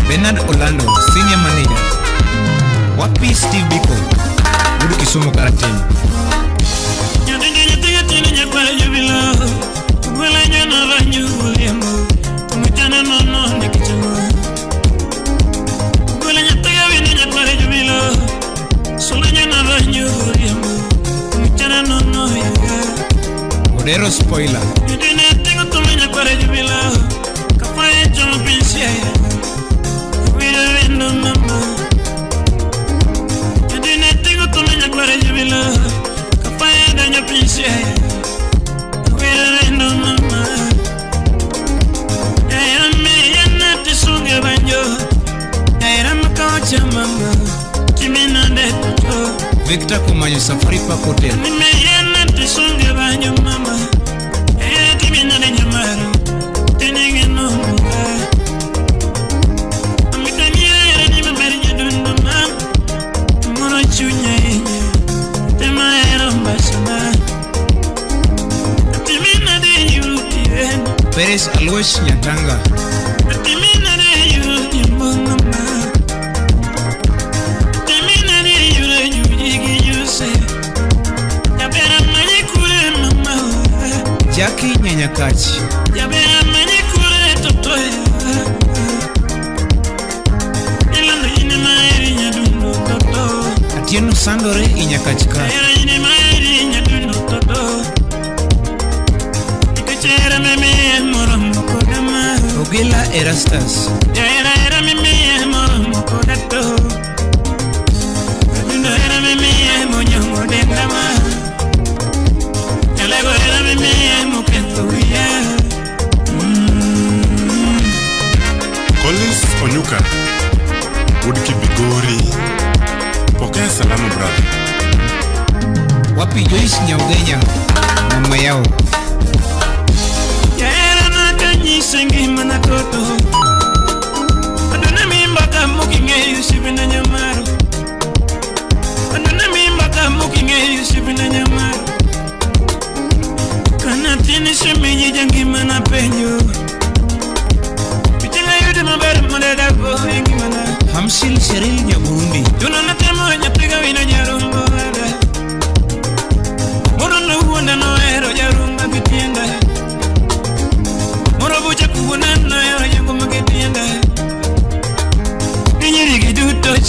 Bernard Orlando, Senior Manager. Wapi Steve Biko, Wuod Kisumu Karateng. Odero Spoiler. Victor Kumanyo, Safari Park Hotel. Perez Alois Nyatanga. Jackie Nyanyakachi. Atieno Sandore Inyakachka. Ogela Erastus. Collins Onyuka, Wuod Kibigori, pokea salamu brother. Wapi Joyce Nyaugenya, mama yao. Hamsil Sheril Nyaburundi.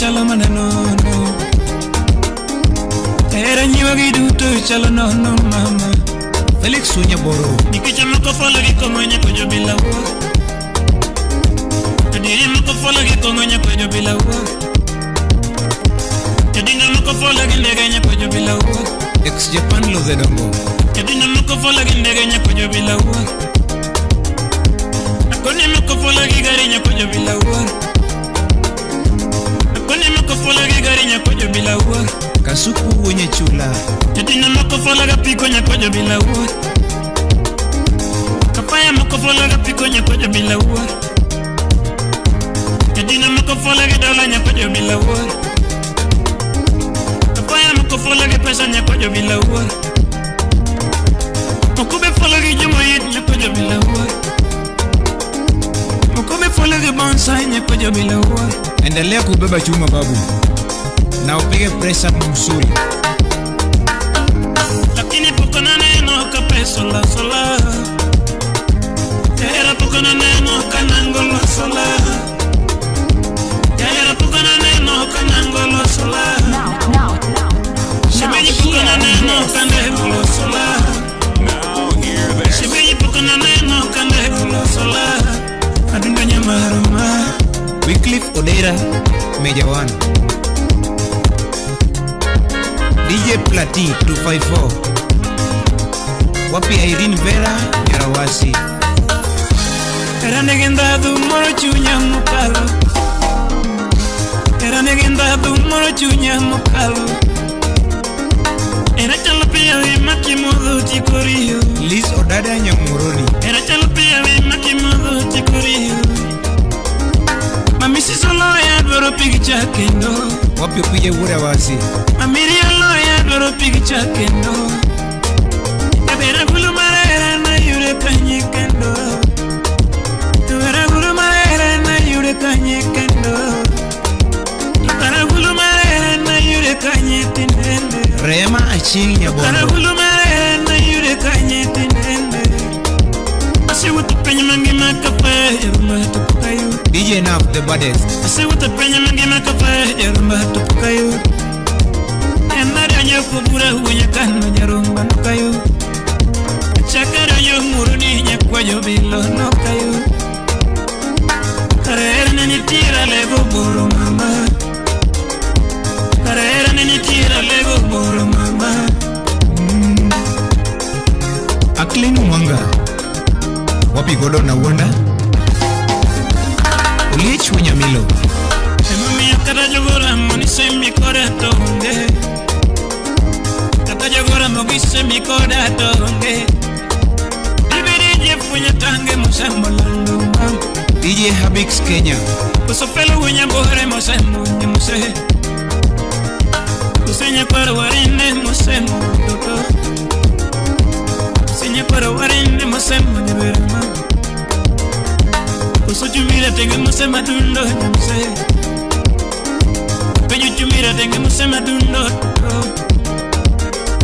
chalo mana nono. Era nyiwa gi duto chalo nono mama. Felix Unyaboro. Nikech moko folo gi kong'o nyako jobila wuor. Jodiri moko folo gi kong'o nyako jobila wuor. Jodinga moko folo gi ndege nyako jobila wuor. Ex Japan Lodhe Dongo. Jodinga moko folo gi ndege nyako jobila wuor. Akoni moko folo gi gari nyako jobila wuor. Akoni moko folo gi gari nyako jobila wuor. Kasuku wenye chula. Jodinga moko folo ga piko nyako jobila wuor. Kapaya moko folo ga piko nyako jobila wuor. Jodinga moko folo gi dola nyako jobila wuor. Kapaya moko folo gi pesa nyako jobila wuor. Moko be folo gi jomoyit nyako jobila wuor. Moko be folo gi bonsai nyako jobila wuor. Endelea kubeba chuma babu. Na upige press up mzuri. Lakini poko na neno ka peso la sola. Era poko na neno ka nango la sola. Era poko na neno ka nango la sola. Now, Shemeji poko na neno ka ndego la sola. Now hear this. Shemeji poko na neno ka ndego la sola. Adundo nyamaruma. Wycliffe Odera, Major One. DJ Plati 254. Wapi Irene Vera Nyarawasi. Era negenda du moro chunya mukalo. Era negenda du moro chunya mukalo. Era chalo pia vi makimodo chikorio. Liz Odada Nyamuroni. Era chalo pia vi makimodo chikorio. Mami si solo ya dwaro picture kendo. Wapi upige Wurawasi. Mami riolo ya dwaro picture kendo. Yabera gulu marera na yure kanye kendo. Tuwera gulu marera na yure kanye kendo. Tukara gulu marera na yure kanye tinende. Rema Aching Tukara Nyabondo. gulu marera na yure kanye tinende. Asiwuoth piny mangima kafe yarumba to pok ayudo. DJ Nav the baddest. Asewuotho piny mangima kafe yarumba to pok ayudo. En adonjo kobura wuo nyakano nyarumba nok ayudo. Achako adonjo Muhoroni nyakwa jobilo nok ayudo. Kare hera ne nitie alego boro mama. Kare hera ne nitie alego boro mama. Aklin Mwanga. Wapi Gordon Awanda. Oliech Wenyamilo. Emomiyo kata jogoramo ni semi koda to onge. Kata jogoramo gi semi koda to onge. Dibedi jefunya tange mosembo lando mam. DJ Habix Kenya. Koso felo winya bore mosembo nyamuse. Kusenya kwaro warinde mosembo toto. Kusenya kwaro warinde mosembo nyaberama. Koso chumira tenge mosema dundo nyamuse. Peju chumira tenge mosema dundo.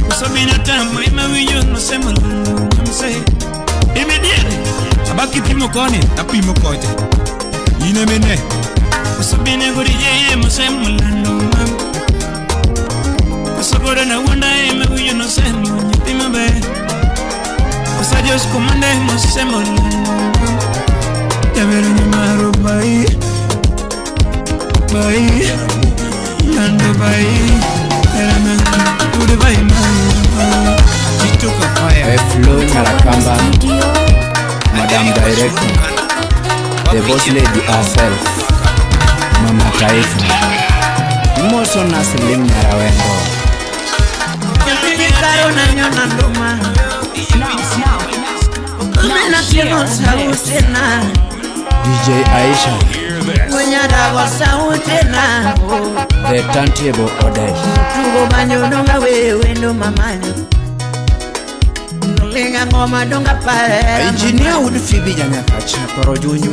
Koso bina tamo ima winyo mosema lando nyamuse. Imediere. Abaki pimo koni, tapimo kocha. Ine mene. Koso bina gorije mosema lando mam. Koso godo na wanda ima winyo nosemo nyathi maber. Koso jos komande mosema lando mam. Yabero nyamaro bai. Bai. Lando bai. Erana ude bai mai. Tito Kafaya. Flo Nyarakamba, Madam Director, the boss lady herself, Mama Taifa, Moso Slim Nyarawendo. Now hear this. DJ Aisha, Hear this. the turntable Odesh. Engineer would Phoebe Janyakacha Korojunyu.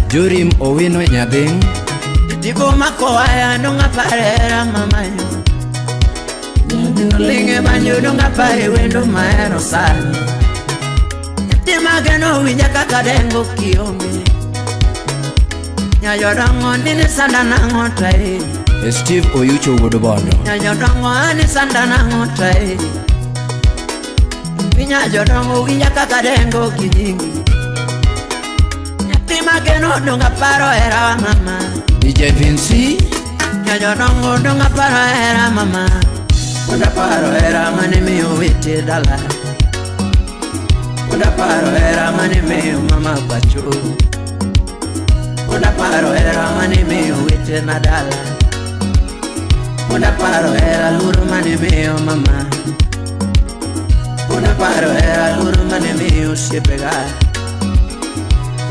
Jurim Owino Nyading. Linge banyo donga pare wendo maero sani. Tema mageno winja kaka dengo kionge. Nyajodongo nini sanda nang'o tae. Steve Oyucho wuod Bondo. Nyajodongo ani sanda nang'o tae. Nyajodongo winja kaka dengo kinyingi. Nyathi mageno donga paro hera mama. DJ Vinci. Nyajodongo donga paro hera mama. Donga paro hera mane miyo wete dala. Donga paro hera mane miyo mama pacho. Donga paro hera mane miyo wete na dala. Donga paro hera luoro mane miyo mama. Donga paro hera luoro mane miyo osiepega.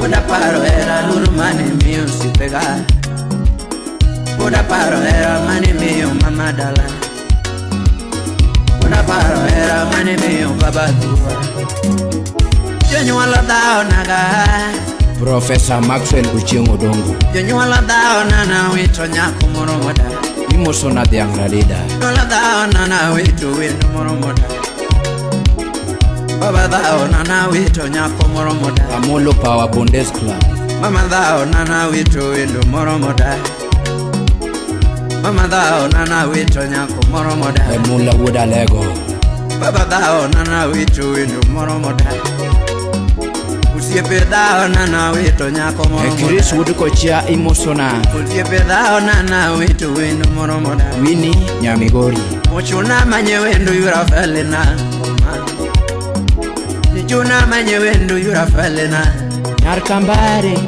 Donga paro hera luoro mane miyo osiepega. Donga paro hera mane miyo mama dala. Donga paro hera mane miyo baba thua. Jonyuol dhao naga. Professor Maxwell Ochieng' Odongo. Jonyuol dhao nana wito nyako moro moda. Imoso na dhiang' Radida. Jonyuol dhao nana wito wendo moro moda. Baba dhao nana wito nyako moro moda. Amolo Power Bondes Club. Mama dhao nana wito wendo moro moda. Mama dhao nana wito nyako moro moda. Emula wuod Alego. Baba dhao nana wito wendo moro moda. Osiepe dhao nana wito nyako moro moda. Chris wuod Kochia imoso na Osiepe dhao nana wito wendo moro moda. Winnie Nyamigori. Ochuna manye wendo yura felina. Nichuna manye wendo yura felina. Nyar Kambare.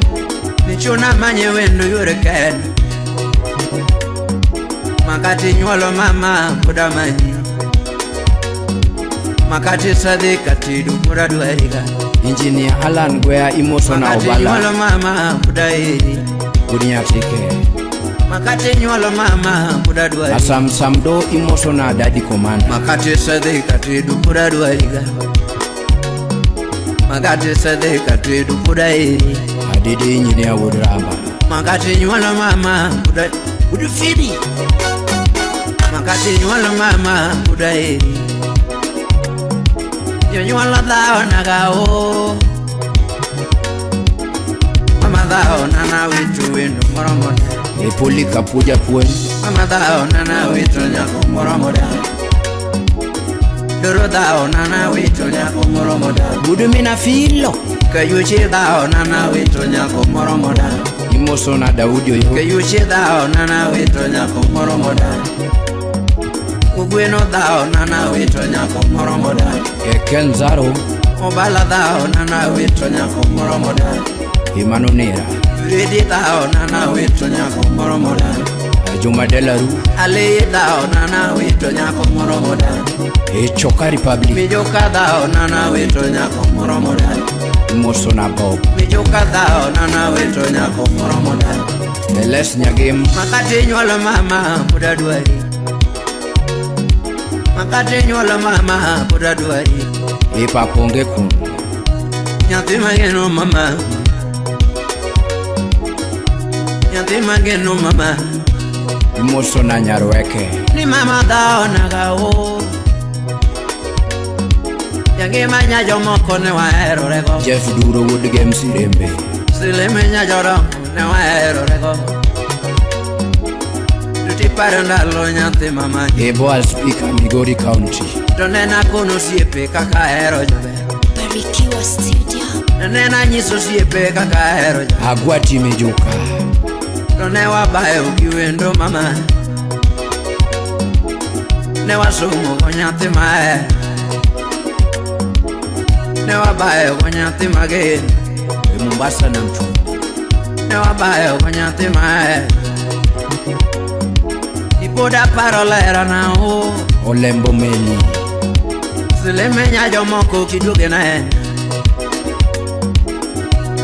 Nichuna manye wendo yure ken. Makati nyuolo mama poda manyi. Makati sadhi katidu poda dwariga. Engineer Alan Gwea imoso na Makati Obala. nyuolo mama poda eri. Wuod Nyatike. Makati nyuolo mama poda dwari. Asam Samdo imoso na Daddy Commander. Makati sadhi katidu poda dwariga. Makati sadhi katidu poda eri. Adede Engineer wuod Ramba. Makati nyuolo mama poda wuod Fidi. Makati nyuolo mama poda eri. Jonyuol dhao naga o. Mama dhao nana wito wendo moro moda. Epoli Kapuja Puonj. Mama dhao nana wito nyako moro moda. Doro dhao nana wito nyako moro moda. Wuod Mina Filo. Kayuchi dhao nana wito nyako moro moda. Imoso na Daudi Oyo. Kayuchi dhao nana wito nyako moro moda. Ugweno dhao nana wito nyako moro moda. Ken Zaro. Obala dhao nana wito nyako moro moda. Imano Nera. Fredi dhao nana wito nyako moro moda. Juma Delaru. Ale dhao nana wito nyako moro moda. Choka Republic. Mijoka dhao nana wito nyako moro moda. Imoso na Bob. Mijoka dhao nana wito nyako moro moda. Les Nyagem. Makati nyuolo mama poda dwari. Makati nyuolo mama poda dwari. Ipaponge kun. Nyathi mageno mama. Nyathi mageno mama. Imoso na Nyarweke. Ni mama dhao naga o. Jangima nya jomoko ne waherorego. Jeff Duro wuod Games Irembe. Sileme nya jodongo ne waherorego. Tuti paro ndalo nyathi mama. Eboa Speaker Migori County. To nena kono osiepe kaka ahero jober. Barikiwa Studio. To nena nyiso osiepe kaka ahero jober. Agwati Mijuka. To ne wabayo gi wendo mama. Ne wasomo go nyathi mahero. Ne wabayo go nyathi mageno. E Mombasa na Mchumba. Ne wabayo go nyathi mahero. Ipoda paro lerana o. Olembo Meli. Sileme nya jomoko kiduoge na en.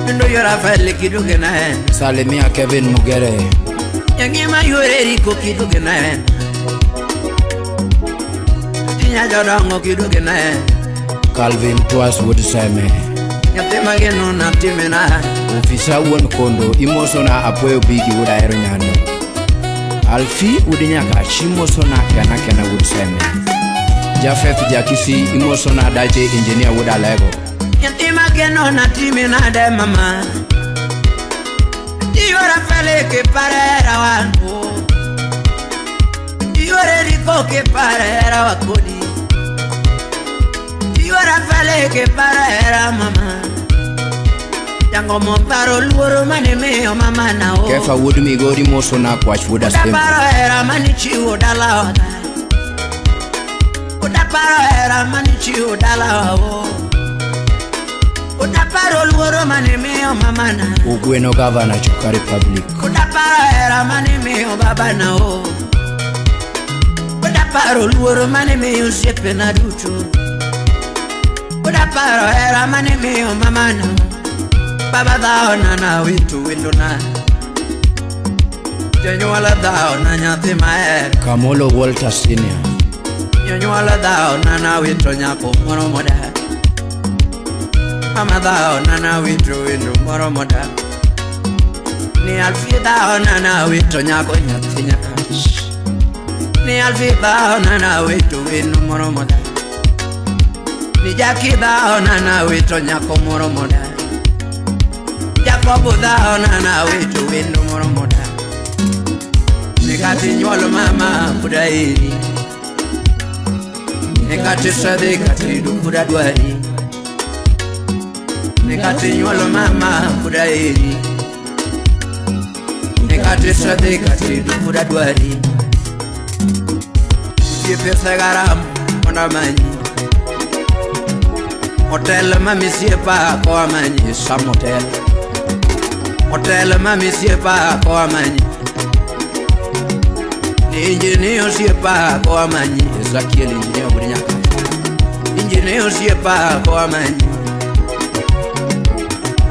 Kendo yora fele kiduoge na en. Salimia Kevin Mugere. Jangima yore riko kiduoge na en. Tinya jodongo kiduoge na en. Calvin Twas wuod Seme. Nyathi mageno natimena. Ofisa wuon Kondo imoso na Apuoyo Bigi wuod Ahero Nyando. Alfi wuod Nyakach imoso na Kena Kena wuod Seme. Jafeth Jakisi imosona dache engineer wuod Alego. Nyathi mageno natimi nade mama Iyora fele ke parera wangu Iyore riko ke parera wakodi Iyora fele ke parera mama Jango momparo luoro mane miyo mama na o Kefa wuod Migori mosona kwach wuod Asembo. Udaparo hera mane chiwo dalawa Udaparo hera mane chiwo dalawa o Udaparo luoro mane miyo mama na Ugweno gavana Chuka Republic. Udaparo hera mane miyo baba na o Udaparo luoro mane miyo osiepena duto Udaparo hera mane miyo mama na Baba dhaona na witu windona Jonyuol dhaona nyathi mahero Kamolo Walter Senior. Jonyuol dhaona na wito nyako moro modak Mama dhaona na wito wendo moro modak Ni Alfie dhaona na wito nyako nyathi nyakach Ni Alfie dhaona na wito wendo moro modak Ni Jackie dhaona na wito nyako moro modak Jacobo dhaona na wito wendo moro modak Nikati nyuolo mama pod aheri Nikati sadhi katedo pod adwari Nikati nyuolo mama pod aheri Nikati sadhi katedo pod adwari Osiepe osegaram mondo amanyi Hotel ma misiepa ko amanyi Sam Hotel. Hotel ma misiepa ko amanyi Injini osiepa ko amanyi Ezekiel engineer wuod Nyakach. Injini osiepa ko amanyi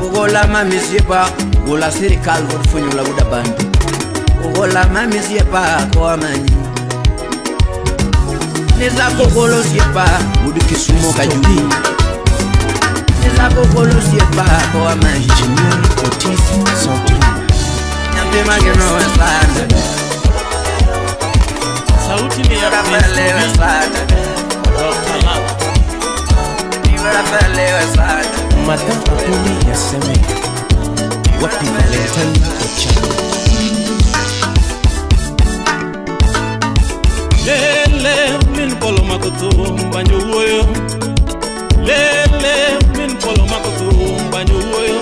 Ugola ma misiepa Gola sirikal wuod Funyula wuod Abandi. Ugola ma misiepa ko amanyi Nizako golo osiepa Wuod Kisumo Kajudi. Nizako golo osiepa ko amanyi Engineer Otis Sauti. Nyathi mageno sana Sauti ni ya Rafael Prince sana Dr. Love. Rafael sana Madame Apoli Yaseme. Wapi Valentine Ochano. Lele min polo makoto banyo wuoyo. Lele min polo makoto banyo wuoyo.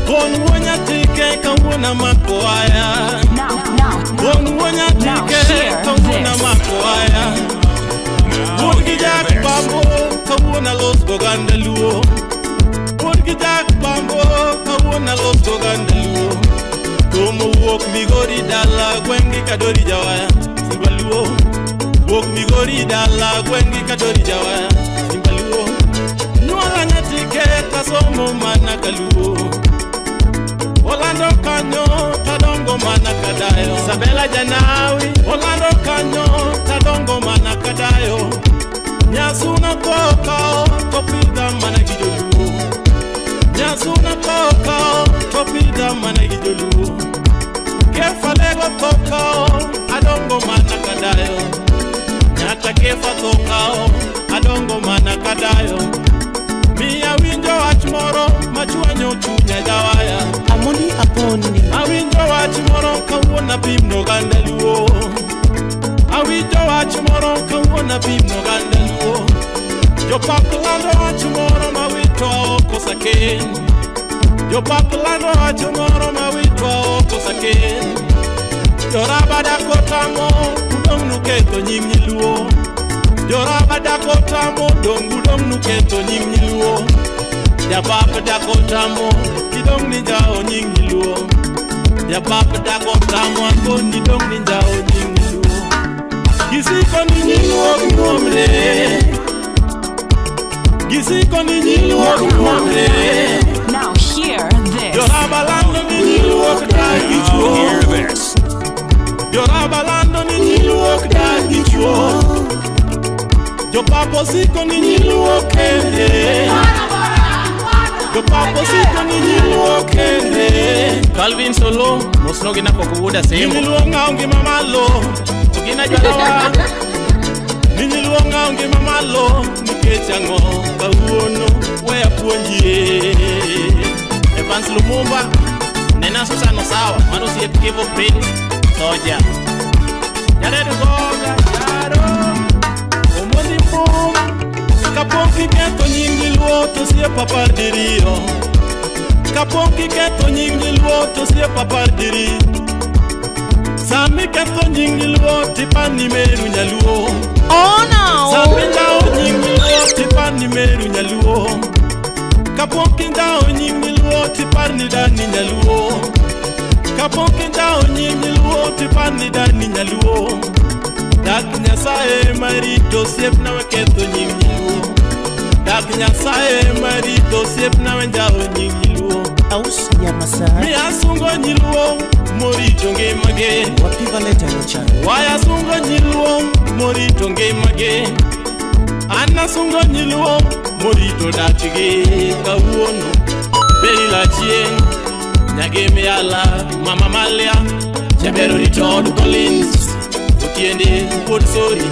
Gon wuo nyathike kawuono amako aya. Now, now, Gon wuo now nyathike hear kawuono this. amako aya. Wuon gi Jack Bambo kawuono alos goganda luo. Wuon gi Jack Bambo kawuono alos goganda luo. Tomo wuok Migori dala gweng'i kadori jawaya Simba luo. Wuok Migori dala gweng'i kadori jawaya Simba luo. Nyuola nyathike tasomo mana kaluo. Orlando kanyo tadongo mana kadayo. Isabella Janawi. Orlando kanyo tadongo mana kadayo. Nyasuna kokao topidha mana gi joluo. Nyasuna kokao topidha mana gi joluo. Kefa lego tokao adongo mana kadayo. Nyaka kefa tokao adongo mana kadayo. Miya winjo wach moro machwanyo chunya jawaya. Amoni Aponi. Awinjo wach moro kawuono apimno oganda luo. Awinjo wach moro kawuono apimno oganda luo. Jopap lando wach moro mawito oko saken. Jopap lando wach moro mawito oko saken. Jorabada kotamo udong' nuketho nying nyiluo. Jorabada kotamo dong' udong' nuketho nying nyiluo. Japap dakotamo idong' ni jawo nying nyiluo. Japap dakotamo akoni dong' ni jawo nying nyiluo. Gisiko ni nyiluo kuomre. Gisiko ni nyiluo kuomre. Now hear this. Jorabalando ni nyiluo ok dag gi chuo. Hear this. Jorabalando ni nyiluo ok dag gi chuo. Jopapo siko ni nyiluo kende. Jopapo siko ni nyiluo kende. Calvin Solo, mosno gina koko wuoda Sembo. Nyiluo ng'awo ngima malo. Ogina jwalawa. Ni nyiluo ng'awo ngima malo nikech ang'o kawuono we apuonjie. Evans Lumumba nena Susan Osawa mano osiep Kivu Prince Soja. Jared Goga Jaro Omondi Mbum kapok iketho nying nyiluo to osiep apar diriyo. Kapok iketho nying nyiluo to osiep apar diriyo. Sami ketho nying nyiluo tipani meru nyaluo. Oh no! Sami njawo nying nyiluo tipani meru nyaluo. Kapok injawo nying nyiluo tiparni dani nyaluo. Kapok injawo nying nyiluo tiparni dani nyaluo. Dak Nyasaye marito osiepna we ketho nying nyiluo. Dak Nyasaye marito osiepna we njawo nying nyiluo. Aus Nyamasai. Mi asungo nyiluo morito ngimagi. Wapi Valentine Ochando. Waya sungo nyiluo morito ngimagi. An asungo nyiluo morito dachgi kawuono. Beila chieng' Nyagimiala Mama Malia Jabero rito od Collins Otiende wuod Sori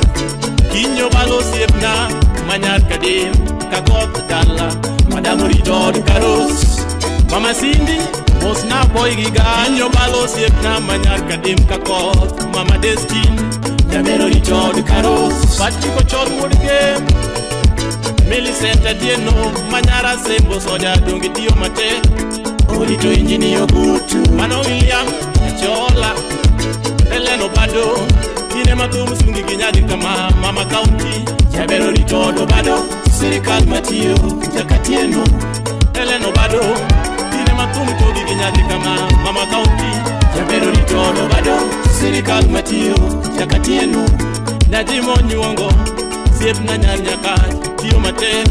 Kinyo balo osiepna manyar Kadim Kakoth dala Madam orito od Karos Mama Cindy mosna boy gi ga Kinyo balo osiepna manyar Kadim Kakoth Mama Destin Jabero rito od Karos Patrick Ochol wuod Gem Millicent Atieno Manyara Sembo Soja donge tiyo matek Orito injini Ogutu Mano William Achola Helen Obado Kine mathum sungi gi nyadi kama Mama County Jabero rito od Obado Sirikal matiyo Jakatieno Helen Obado Kine mathum togi gi nyadi kama Mama County Jabero rito od Obado Sirikal matiyo Jakatieno Nyajimo nyuongo Siepna nyar Nyakach tiyo matek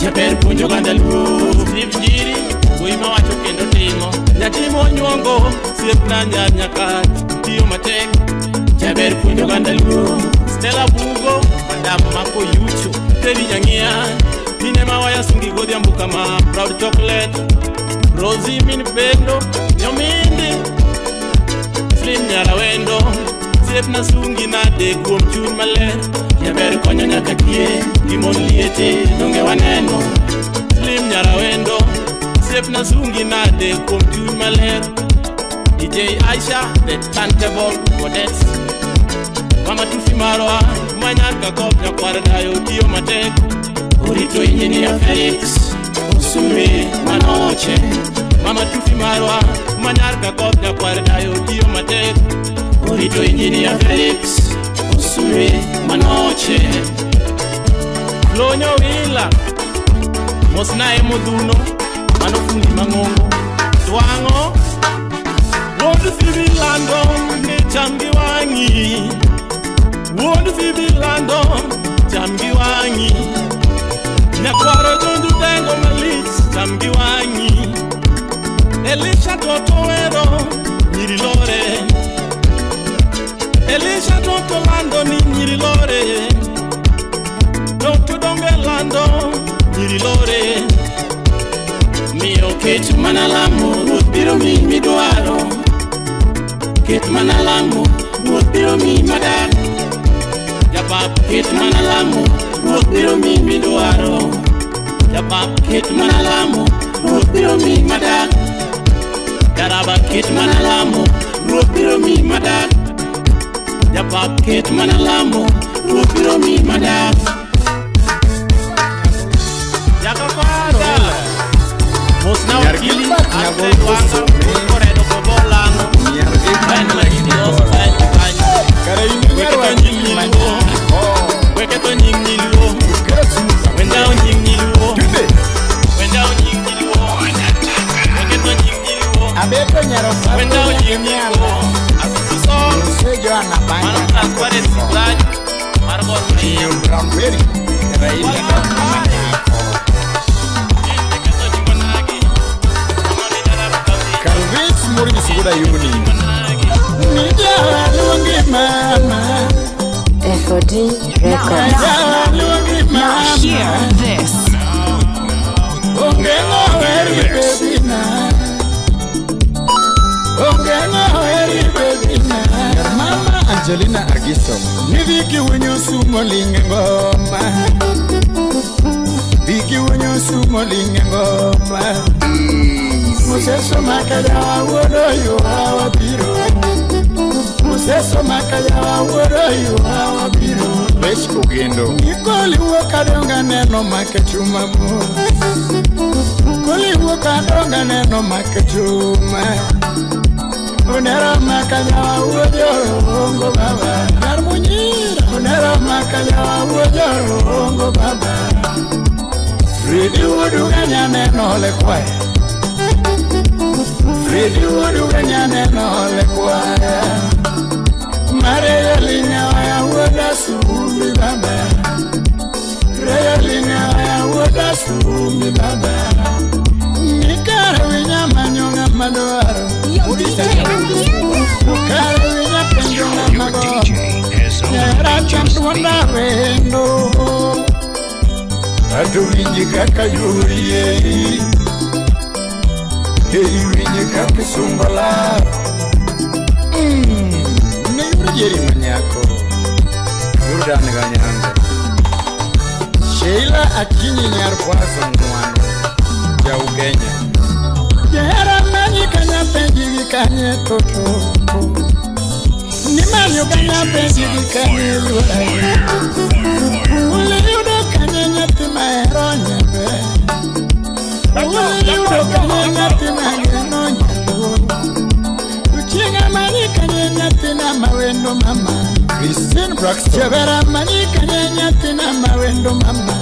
Jaber puonjo oganda luo Steve Njiri wuoyi mawacho kendo timo Nyajimo nyuongo siepna nyar Nyakach tiyo matek Jaber puonjo oganda luo Stella Bugo Madam Mako Yucho Teddy Nyang'ia Tine mawaya sungi godhiambo kama Proud Chocolate Rosie min Pendo Nyomindi Slim Nyarawendo Siepna sungi nade kuom chuny maler Jaber konyo nyaka kie gi mon liete donge waneno Slim Nyarawendo Siepna sungi nade kuom chuny maler DJ Aisha the turntable goddess Mama Tufi Marwa manyar Kakop nyakwar dayo tiyo matek Orito injinia Felix Osumi Manoche Mama Tufi Marwa manyar Kakop nyakwar dayo tiyo matek Orito injinia Felix Osumi Manoche Lonyo Wila Mosnae Modhuno Mano fundi mang'ongo Twang'o Wuod Phoebe lando ni cham gi wang'i Wuod Phoebe lando cham gi wang'i Nyakwaro Jonju dengo malich cham gi wang'i Elisha Toto wero nyiri lore Elisha Toto lando ni nyiri lore Toto donge lando nyiri lore Miyo ket mana lamo ruoth biro miyi midwaro Ket mana lamo ruoth biro miyi madak Japap ket mana lamo ruoth biro miyi midwaro Japap ket mana lamo ruoth biro miyi madak Jaraba ket mana lamo ruoth biro miyi madak Japap ket mana lamo ruoth biro miyi madak Jakaparo Mosna Okili Alfred Wanga Koredo Kobolano Ben Majidi Loso Kanyo Kanyo Weketo nying nyiluo Weketo nying nyiluo Wendao nying nyiluo Wendao nying nyiluo Weketo nying nyiluo Abeto nyaro Wendao nying nyiluo Asusu so Joana Mano Banya Transparency Branch Mar Gor Mahia Brown Berry Raila Calvis Morris Wuoda Yuni Nijaluongi mama FOD Records. Nijaluongi Now hear mama this. Onge ng'oheri baby na Onge ng'oheri baby na Mama Angelina Agiso. Ni viki winyo sumo linge ngoma. Viki winyo sumo linge ngoma. Museso makaya wuodo yuwa wabiro. Museso makaya wuodo yuwa wabiro. Fresh Ogendo. Nikoli wuok adonga neno make chuma mo. Koli wuok adonga neno make chuma. Onera makaya wuodo rongo baba. Nyar munyira. Onera makaya wuodo rongo baba. Fredi wuodu ganya neno le kwaya. Fredi wuodu ganya neno le kwaya. Mare linya ya wuoda sumi baba. Reya linya ya wuoda sumi baba. Nikare winya manyonga madwaro. Nikare winya penjo ng'ama Nyera chandwonda wendo. Ato winji kaka yurie. Ei winji kaka sungola. Ne yur jeri manyako. Jordan Ganyango. Sheila Akinyi nyar kwaso ng'wano. Ja Ugenya. Jahera manyi kanya penji gi kanye toto. Ni manyo kanya penji gi kanye luora. Ule yudo kanye nyathi mahero nyambe. Ule yudo kanye nyathi mageno nyaluo. Uchieng' manyi kanye nyathina mawendo mama. Christine Braxton. Jabera manyi kanye nyathina mawendo mama.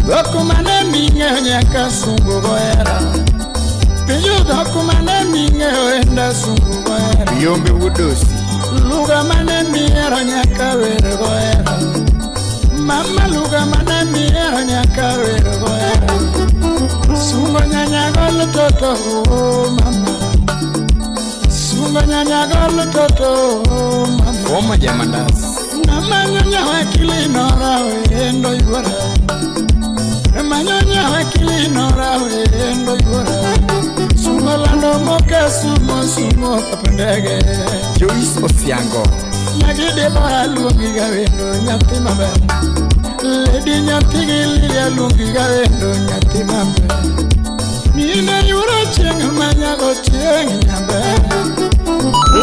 Dhok mane ming'eyo nyaka sungu gohera. Penjo dhok mane ming'eyo enda sungu gohera. Yombe Wudosi. Lugha mane mihero nyaka wer gohera. Mama lugha mane mihero nyaka wer gohera. Sungo nyanya golo toto oh mama. Sungo nyanya golo toto oh mama. Oma jamandas. Namanyo nyawa kilinora wendo yuora. Manyonya wakili nora wendo yuora. Sumo lando moka sumo sumo kapendege. Joyce Osiango. Nyagide bora luongi ga wendo nyathi maber. Lady nyathi gi Lilia luongi ga wendo nyathi maber. Mine yuro chieng' manyago chieng' nyaber.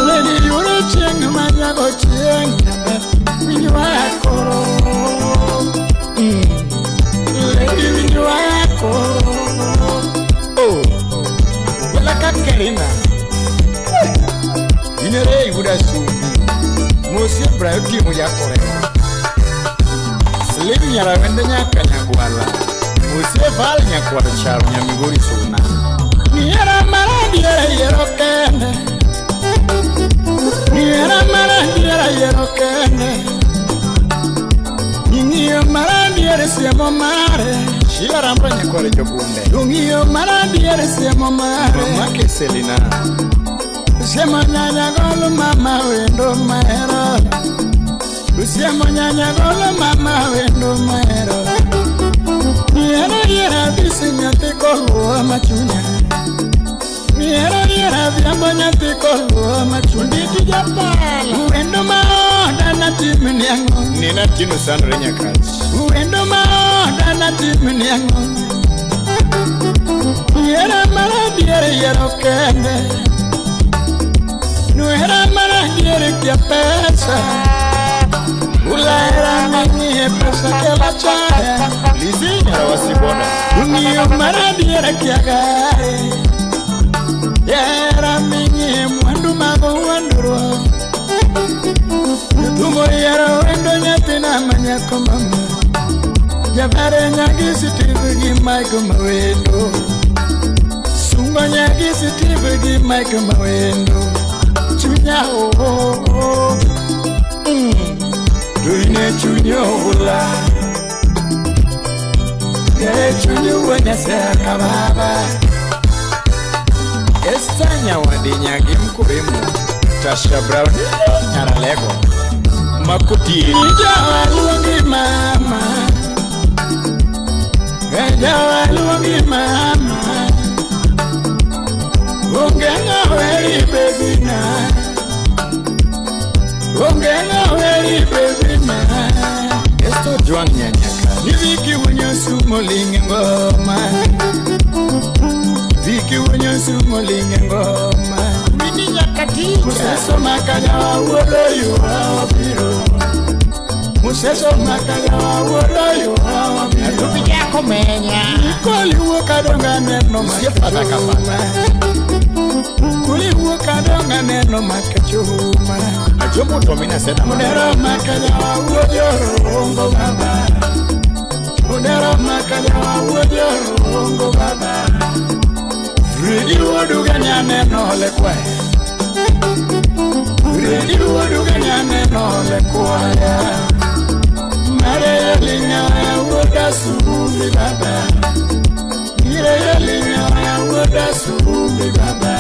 Lady yuro chieng' manyago chieng' nyaber. Winj wach koro. Lady winj wach koro. Oh, wala ka Kerina. Inere yuda sumbi. Mosi Ibrahim timo yakore. Slim nyara wende nyaka nyagwala. Mosi Val nyakwar charo nyamigori suna. Niera mara diera yiero kende. Niera mara diera yiero kende. Ing'iyo mara diere siemo mare. Sheila Rambra nyakware jogunde. Ung'iyo mara diere siemo mare. Mamake Selina. Usiemo nyanya golo mama wendo mahero. Usiemo nyanya golo mama wendo mahero. Niera diera bisi nyathi koluo machunya. Niera diera dhiambo nyathi koluo machunya. Nditi japala. Wendo maoda natimni ang'o. Nina Tino Sandre Nyakach. Wendo maoda natimni ang'o. Niera mara diere yiero kende. Nuera mara diere kia pesa. Ulera mang'ie pesa kela chaya. Lizzy nyara wasiboda. Ung'iyo mara diere kia gari. Yera ming'ie mwandu mago wuondruok. Jothum oyiero wendo nyathina manyako mama. Jabare nyagi Steve gi Mike mawendo. Sungo nyagi Steve gi Mike mawendo. Chunya oh oh. Duine chunyo hula. Ye chunyo wanyaseka baba. Esther Nyawadi nyagi mkuremu. Tasha Brown nyaralego. Makuti. Jawa luongi mama. Jawa luongi mama. Onge ng'aweri baby na. Onge ng'aweri baby ma. Esto Juang Nyanyaka. Ni Viki wonyo sumo linge ngoma. Viki wonyo sumo linge ngoma. Mini nyakatija. Museso makanya wuodo yuwa wabiro. Museso makanya wuodo yuwa wabiro. Tupija komenya. Nikoli wuok adonga neno Usiye fadha makechuma. Kuli wuok adonga neno makechuma. Ajombo Tomina Seda. Munero makanya wuodo rongo baba. Munero makanya wuodo rongo baba. Ridi wuodu ganya neno le kwae. Ridi wuodu ganya neno le kwaya. Mare linga wuoda sumbi baba. Mire linga wuoda sumbi baba.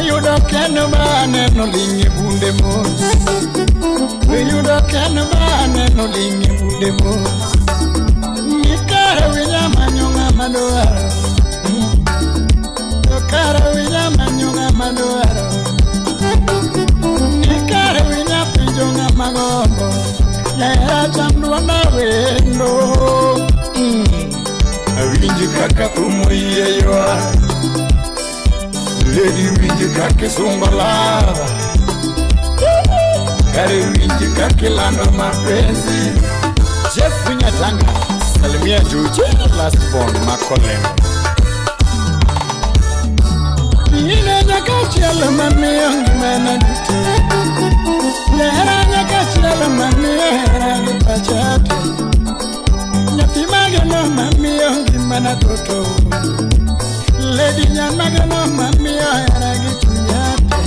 Yudo kendo ma neno linge bunde mos. Yudo kendo ma neno linge bunde mos. Nikare winya manyo ng'ama dwaro. To kare winya manyo ng'ama dwaro. Nikare winya penjo ng'ama gombo. Jahera cham duonda wendo. Awinji kaka thum oyie ywak. Lady winji kaka isungo lava. Kare winji kaka ilando mapenzi. Jeff Nyatanga. Salimia Juju last born Makolendo. Ine nyaka chielo mamiyo ngimana duto. Lehera nyaka chielo mamiyo hera gi pacha te. Nyathi mageno mamiyo ngimana toto. Lady nyan mageno mamiyo hera gi chunya te.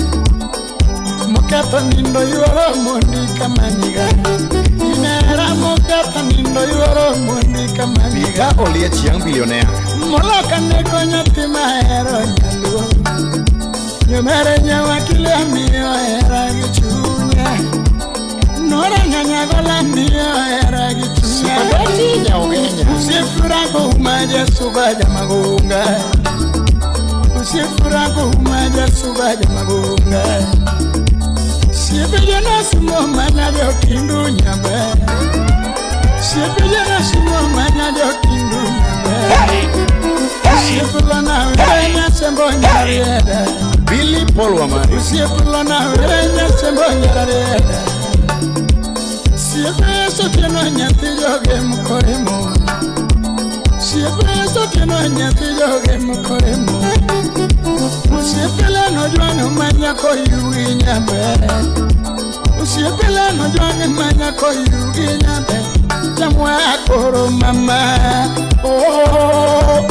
Moketho nindo yuoro mondi kamanyiga. Inera moketho nindo yuoro mondi kamanyiga. Peter Oliech Young Billionaire. Moloka neko nyathi mahero nyaluo. Nyomere nyawakile miyo hera gi chunya. Nora nyanyagola miyo hera gi chunya. Supagati Nyaugenya. Usifurago umaja subaja magunga. Usifurago umaja subaja magunga. Siepija na sumo mana jokindu nyambe. Siepija na sumo mana jokindu nyambe. Usiepula na wenya sembo nyarieda. Billy Paul Wamari. Usiepula na wenya sembo nyarieda. Siepe sotieno nyathi joge mkoremo. Siepe sotieno nyathi joge mkoremo. Usiepela no jwang'o manyako yugi nyambe. Usiepela no jwang'o manyako yugi nyambe. Chamwa koro mama. Oh.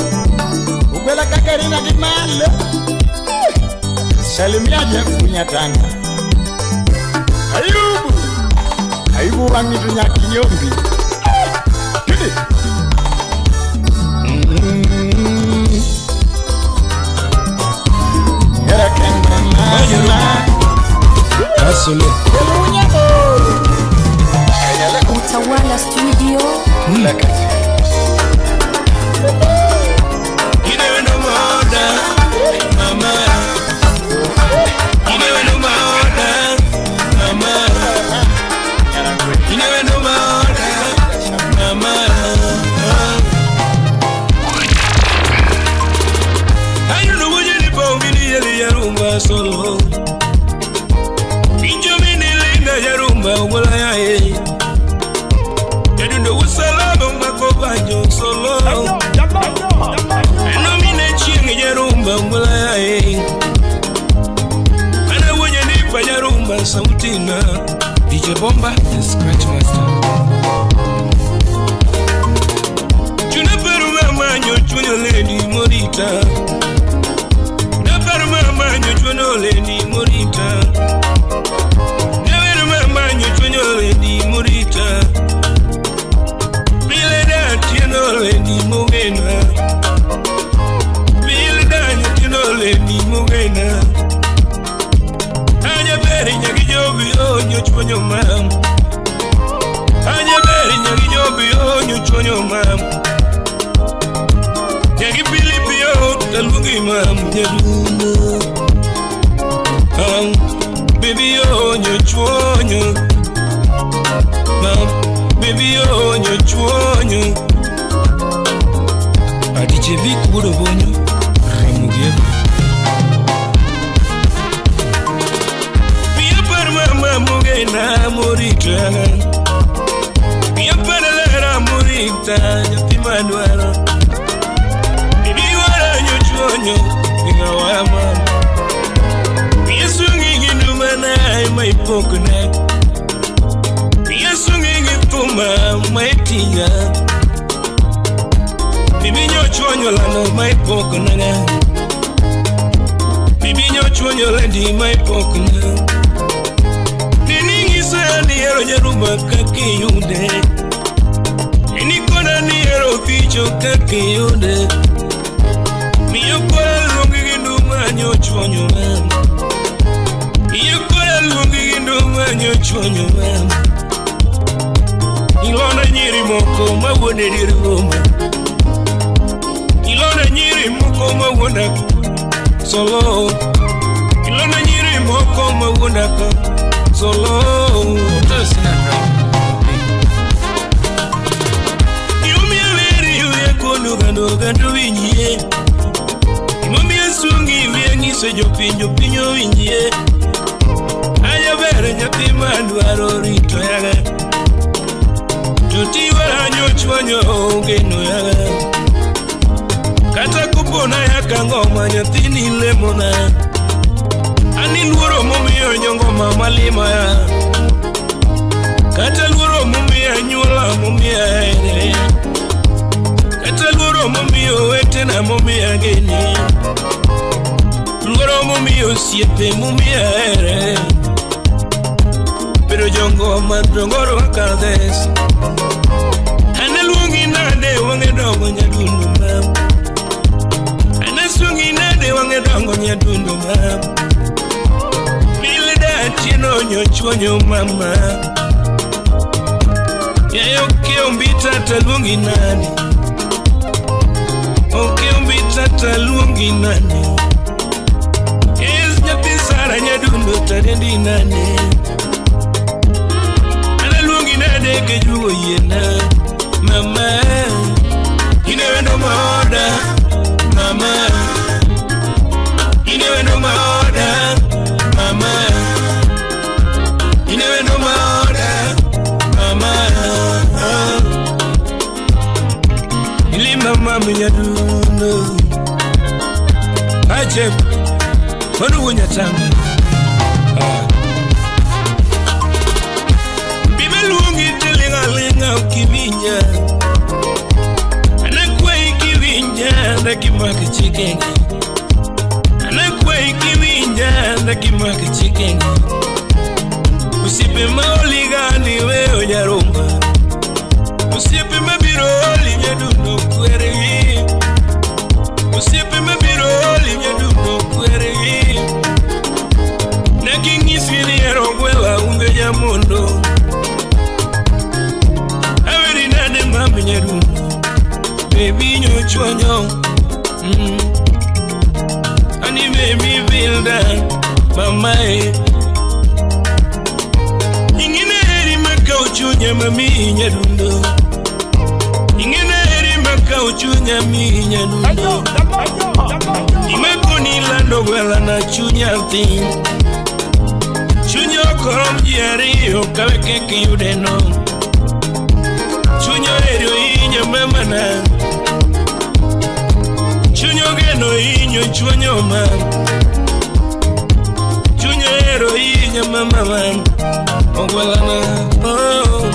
Ugwela kakarina gi malo. Salimia Jeff Nyatanga. Ayubu. Ayubu wangi to nyaki nyombi. Kidi. Hera kende mama. Asole. Utawala Studio. Solo Injo mini linda yarumba wala yae Yadundo usalama makobanyo solo Eno mine chieng yarumba wala yae Ana wenye nipa yarumba sautina DJ Bomba the Scratch Master Chuna peru mama nyo chunyo lady morita Mama nyo lady morita. Never mama nyo lady morita. Bile da tieno lady mogena. Bile da tieno lady mogena. Anya beri nyagi jobi onyo chonyo mam. Anya beri nyagi jobi onyo chonyo mam. Nyagi pili pio talugi mam nyadundo. Baby, oh, you nyochuonyo. Mam, baby oh nyochuonyo. Adiche Vic wuod Obonyo, Ramogi Eva. Miya par mama mugena morita. Miya par lera morita, nyathi madwaro. Bibi wara nyochuonyo, gigawa mama. Miya sungi gi ndumana ema ipokna. Miya sungi gi thuma ma itinya. Bibi nyochuonyo lando ma ipokna. Bibi nyochuonyo landi ma ipokna. Nini ng'isa ni hero nyaruma kaka iyude. Nini kona ni hero picho kaka iyude. Miyo kora luongi gi nduma nyochuonyo mama. Miyo kora luongi gi nduma nyochuonyo mama. Ilona nyiri moko mawuon e dier boma. Ilona nyiri moko mawuonda solo. Ilona nyiri moko mawuonda solo. Iumia weri yuya kono gando gando winjie. Imomia sungi wiya ng'iso jopiny jopiny owinjie. Ajaber nyathi madwaro rito yaga. To tiwara nyochwanyo geno yaga. Kata kopona yaka ngoma nyathini lemona. Ani luoro momiyo nyongoma malima ya. Kata luoro momiyo anyuola momiyo ahere. Kata luoro momiyo wetena momiyo ageni. Luoro momiyo osiepe momiyo ahere. Pero jongoma jongoro akadhes. Ane luongi nade wang'e dongo nyadundo mam. Ane sungi nade wang'e dongo nyadundo mam. Milda atieno nyochuonyo mama. Yayo okeombi tata luongi nade. Okeombi tata luongi nade. Es nyathi Sara nyadundo tadendi nade. Ane luongi nade kejuogo yiena. Mama, inewendo maoda. Mama, inewendo maoda. Mama, inewendo maoda. Mama, ilima mama nyadundo. Aje, wanugo nyatanga. Bibe luongi tilinga linga ukivinya. Anakwe ikivinya ndakimaka chikenge. Anakwe ikivinya ndakimaka chikenge. Osiepe ma oligani weyo nyaromba. Osiepe mabiro oli nyadundo kweregi. Osiepe mabiro oli nyadundo kweregi. Naking'isi ni hero gwela unge nyamondo. Aweri nade mama nyadundo. Baby nyochuonyo. Ani baby builder mama e. Ingine heri makao chunya mami nyadundo. Ingine heri makao chunya mi nyadundo. Imekoni lando gwela na chunya thin. Chunya okorom ji ariyo kawe kek yude no. Chunya ohero inyo mamana. Chunya ogeno inyo chuonyo mam. Chunya ohero inyo mama mam. Ogwelana, oh.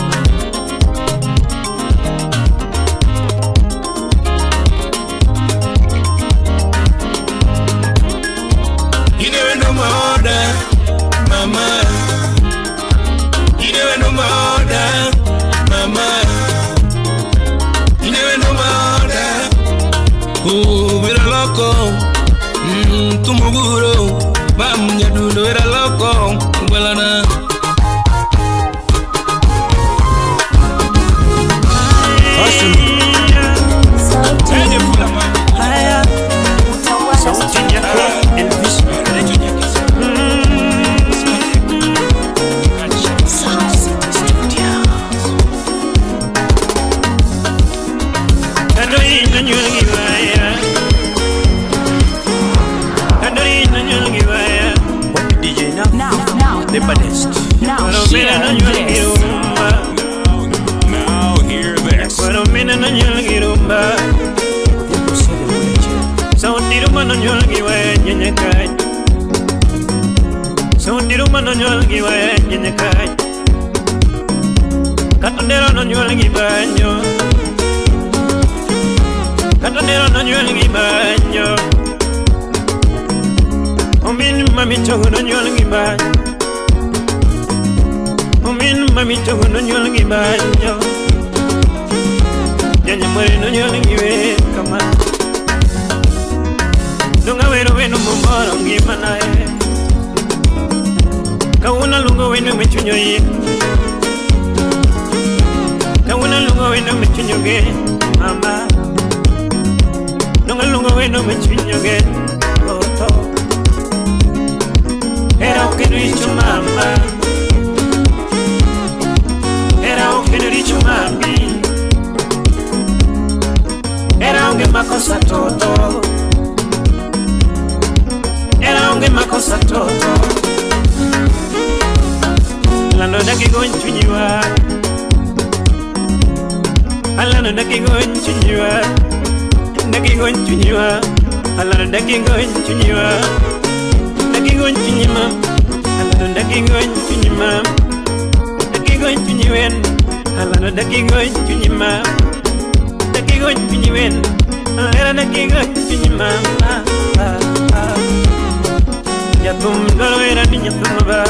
Inewendo maoda, mama. Inewendo maoda, mama. Inewendo maoda. Oh, wera loko, tumuguro, mam nyadundo wera loko, ogwelana. nonyuol gi waya. Kadori nonyuol gi waya. DJ Now, now, the baddest. Now Nyakwar omena hear nonyuol gi this. rumba. Now hear this. Nyakwar omena nonyuol gi rumba. Sauti rumba nonyuol gi waya nyenye kaj. Sauti rumba nonyuol gi waya nyenye kaj. Katondero nonyuol gi banjo. Katondero nonyuol gi banjo. Omin mami chogo nonyuol gi banjo. Omin mami chogo nonyuol gi banjo. Janyamwere nonyuol gi wer kama. Donga wero weno momoro ngimana e. Kawuono aluongo wendo me chuny oyie. Kawuono aluongo wendo me chuny ogen mama. Donga aluongo wendo me chuny ogen toto. Hera ok en richo mama. Hera ok en richo mami. Hera onge makosa toto. Hera onge makosa toto. Alano dagi gony chunyiwa. Alano dagi gony chunyiwa. Dagi gony chunyiwa. Alano dagi gony chunyiwa. Dagi gony chunyima. Alano dagi gony chunyima. Dagi gony chunyiwen. Alano dagi gony chunyima. Dagi gony chunyiwen. Alano dagi gony chunyima. Jathum dwaro hera ni nyathum maber.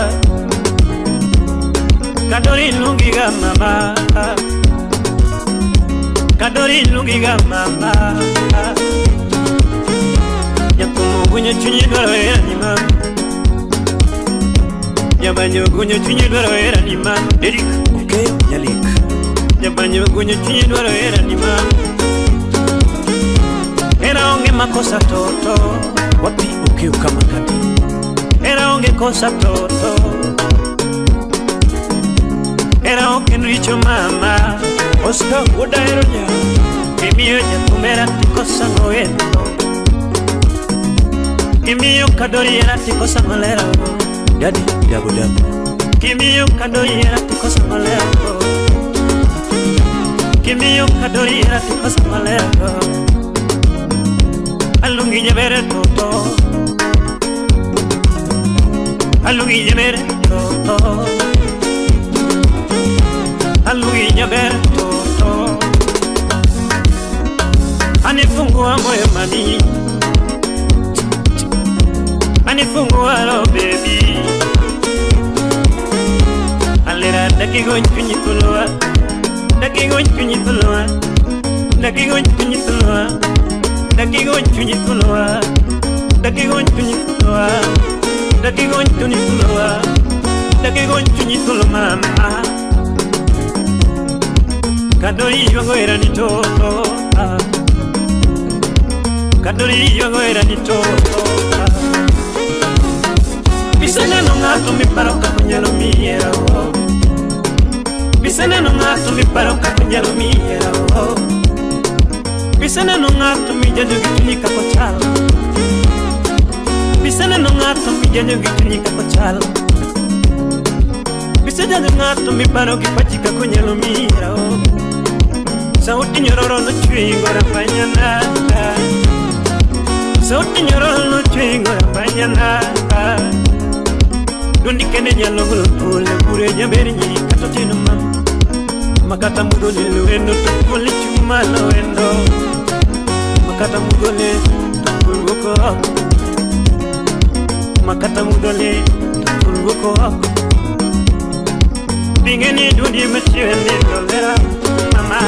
Kadori luongi ga mama. Kadori luongi ga mama. Jathum ogunyo chunye dwaro hera ni mama. Jabanyo ogunyo chunye dwaro hera ni mama. Eric Okeyo Nyalik. Jabanyo ogunyo chunye dwaro hera ni mama. Hera onge makosa toto. Wapi Okeyo kama kati. Hera onge kosa toto. Hera ok en richo mama. Oscar wuod Ahero nya. Kimiyo jathum hera tikosa ng'owendo. Kimiyo kadori hera tikosa ng'olero. Daddy Dabo Dabo. Kimiyo kadori hera tikosa ng'olero. Kimiyo kadori hera tikosa ng'olero. Aluongi jaber toto. Aluongi jaber toto. Aluongi jaber toto. Anifungua moyo mami. Anifungua roho baby. Alera dagi gony chunyi thuolowa. Dagi gony chunyi thuolowa. Dagi gony chunyi thuolowa. Dagi gony chunyi thuolowa. Dagi gony chunyi thuolowa. Dagi gony chunyi thuolowa. Dagi gony chunyi thuolo mama. Kadori ywago hera ni toto. Kadori ywago hera ni toto. Biseneno ng'ato miparo kaka onyalo miyi hera oh. Biseneno ng'ato miparo kaka onyalo miyi hera oh. Biseneno ng'ato mijanjo gi chunyi kaka ochal. Biseneno ng'ato mijanjo gi chunyi kaka ochal. Bisejanjo ng'ato miparo gi pachi kaka onyalo miyi hera oh. Sauti nyororo nochwe gora panyana. Sauti nyororo nochwe gora panyana. Dundi kende nyalo golo thuol e bure jaber nyiri kata otieno mama. Makata mudho ne lwendo to thuol chung' malo wendo. Makata mudho ne to thuol wuok oko. Makata mudho ne to thuol wuok oko. Bingeni dundi machiewe nindo lera mama.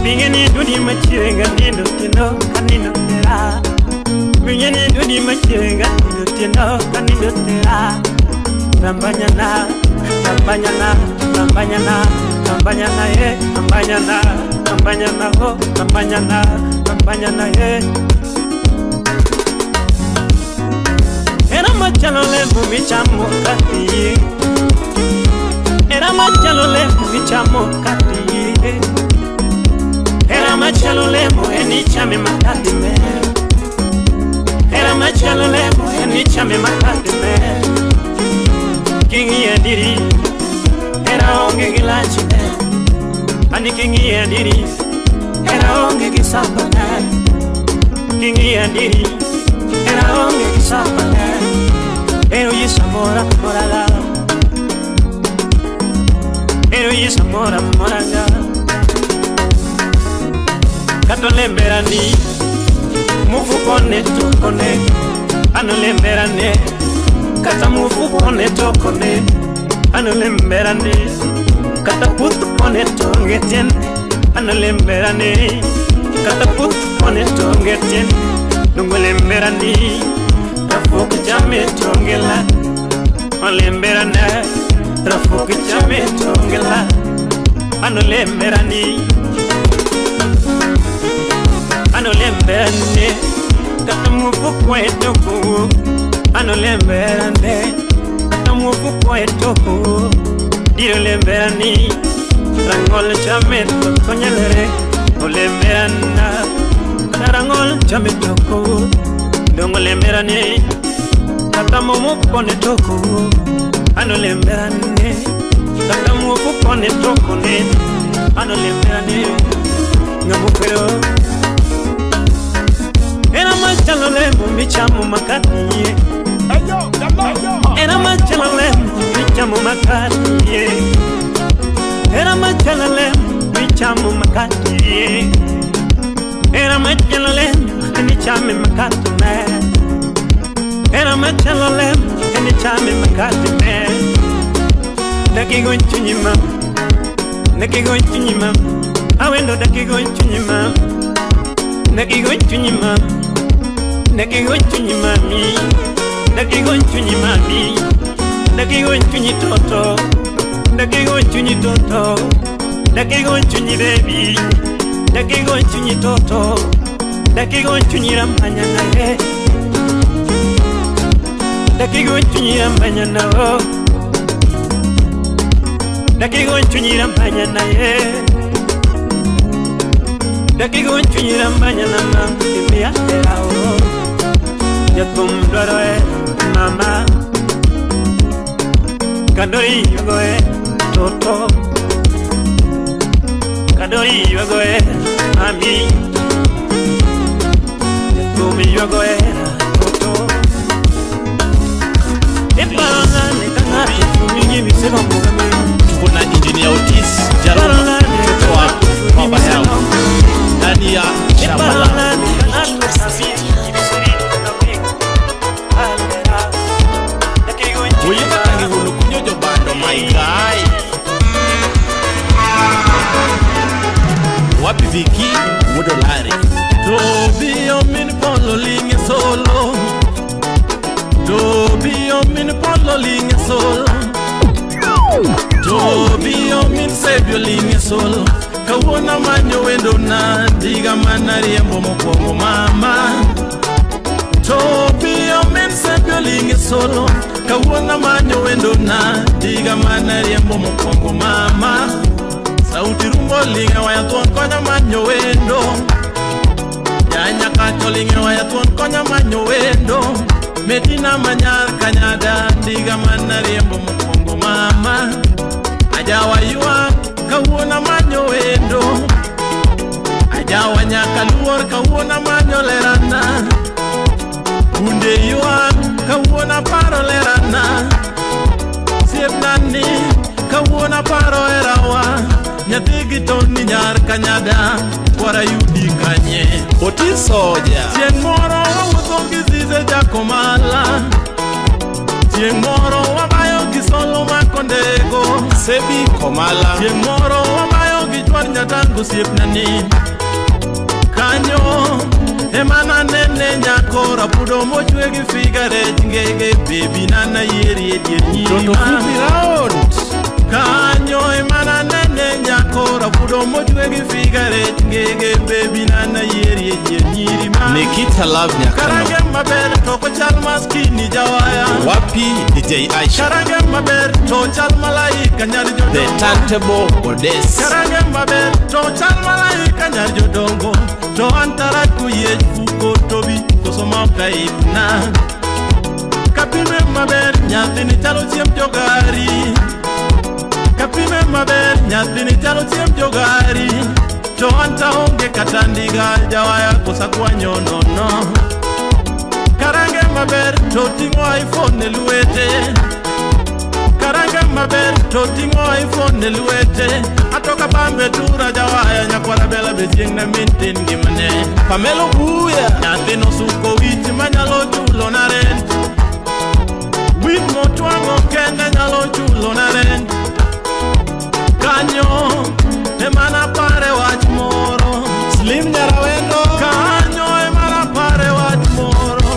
Bingeni dundi machiewe ga nindo tindo ka nindo tera. Bingeni dundi machiewe ga nindo tindo ka nindo tera. Rambanyana, rambanyana, rambanyana, rambanyana ye, rambanyana, rambanyana ho, rambanyana, rambanyana ye. Era machalo lemo michamo kati. Era machalo lemo michamo kati. Era machalo lemo en ichame makati ber. Hera machalo lemo en ichame makati ber. King'iyo diri, hera onge gi lachne. Ani king'iyo diri, hera onge gi sapane. King'iyo diri, hera onge gi sapane. Ero yisa mora mora la. Ero yisa mora mora la. Kato lemberani, mufukone tokone. Ano lemberane, kata mufukone tokone. Ano lemberane, kata putukone tongetien. Ano lemberane, kata putukone tongetien. Nungo lemberani, rafuki chame tongela. Olemberane, rafuki chame tongela. Ano lemberani, ano lemberane, kata mufukwe toku. Ano lemberane, kata mufukwe toku. Diro lemberani, rangol chame tokonyelere. Olemberana, kata rangol chame toku. Dongo lemberane, kata mumukone toku. Ano lemberane, kata mufukone tokone. Ano lemberane, ngamukwero. Era machalo lemo michamo makati. Era machalo lemo michamo makati. Era machalo lemo michamo makati. Era machalo lemo michamo makati me. Era machalo lemo michamo makati me. Dakigo nchinyima, dakigo nchinyima, awendo dakigo nchinyima. Dakigo nchinyima, dakigo nchunyi mami, dakigo nchunyi mami, dakigo nchunyi toto, dakigo nchunyi toto, dakigo nchunyi baby, dakigo nchunyi toto, dakigo nchunyi ramanya na he, dakigo nchunyi ramanya na o, dakigo nchunyi ramanya na he, dakigo nchunyi ramanya na ma, imia o. Jathum dwaro e mama, kadori yuago e toto, kadori yuago e mami, jathum yuago e toto. Iparo nane ka ng'ato chunyi misego mugame. Kuna Engineer Otis Jaruma, mtoto wa baba yangu ndani ya shamba la my guy. Wapi Viki Wodolari. Tobi omin polo linge solo. Tobi omin polo linge solo. Tobi omin sebio linge solo. Kawuono manyo wendo na diga mana riembo mokwongo mama. Tobi omin sebio linge solo. Kawuono manyo wendo na diga mana riembo mokwongo mama. Sauti rumbo linge waya thuon konya manyo wendo. Janya kacho linge waya thuon konya manyo wendo. Metina manyar kanyada diga mana riembo mokwongo mama. Ajawa ywak kawuono manyo wendo. Ajawa nyaka luor kawuono manyo lerana. Kunde ywak kawuono aparo lerana. Siepnani kawuono aparo herawa. Nyathi gi toni nyar kanyada kwara yudi kanye. Otis Soja. Chieng' moro wawuotho gi Zize Jakomala. Chieng' moro wabayo gi Solo Makondego. Sebi Komala. Chieng' moro wabayo gi Chwar Nyatango osiepnani. Kanyo ema nanene nyako rapudo mochwe gi figa rech ngege baby nana yieri e dier nyiri Toto fupi round. Kanyo ema nanene nyako rapudo mochwe gi figa rech ngege baby nana yieri e dier nyiri ma. Nikita Love Nyakano. Karange maber to ok ochal maskini jawaya. Wapi DJ Aisha. Karange maber to ochal malaika nyar jodongo. The Turntable Goddess. Karange maber to ochal malaika nyar jodongo. To an tarach koyiech fuko tobi koso mok ipna. Kapime maber nyathini chalo chiemb jogari. Kapime maber nyathini chalo chiemb jogari. To an ta onge kata ndiga jawaya kosa kwanyo nono. Karange maber to ting'o iPhone e lwete. Karange maber to ting'o iPhone e lwete. Atoka bambe tura jawaya nyakwara bela be chieng' ne min tin ngimane. Pamelo buya nyathino suko wich manyalo chulo na rent. Wich motwang'o kende nyalo chulo na rent. Kanyo emana pare wach moro. Slim Nyarawendo. Kanyo emana pare wach moro.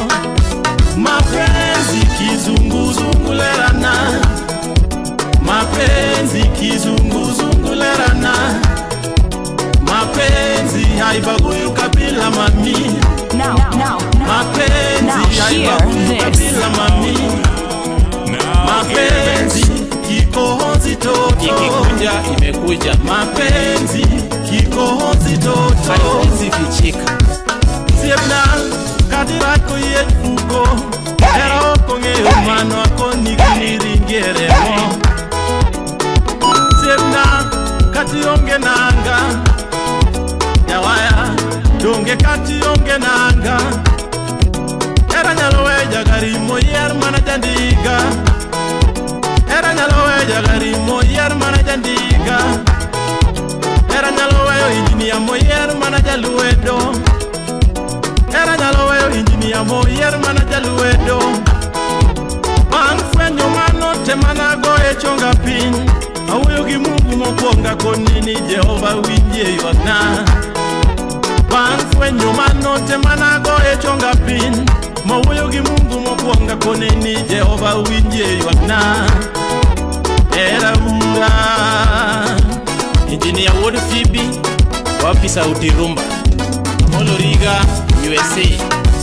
Mapenzi kizunguzungu lerana. Mapenzi kizunguzungu lerana. Mapenzi haibagui ukabila mami. Now, now, now, Mapenzi now hear haibagui this. ukabila mami. Mapenzi kikohozi toto. Ikikuja imekuja. Mapenzi kikohozi toto. Haiwezi fichika. Siepna katirach koyiech fuko. Hera ok ong'eyo mano akoni giniringie remo. Siepna kationge nanga. Jawaya donge kationge nanga. Hera nyalo weyo jagari moyier mana jandiga. Hera nyalo weyo jagari moyier mana jandiga. Hera nyalo weyo injinia moyier mana jaluedo. Hera nyalo weyo injinia moyier mana jaluedo. Bang' fwenyo mano te mana goye chonga piny. Awuoyo gi Mungu mokwongo akoni ni Jehova winjie ywakna. Bang' fwenyo mano te mana goye chonga piny. Mawuoyo gi Mungu mokwongo akoni ni Jehova winjie ywakna. Hera ura. Engineer Wuod Fibi. Wapi Sauti Rumba. Amolo Riga USA.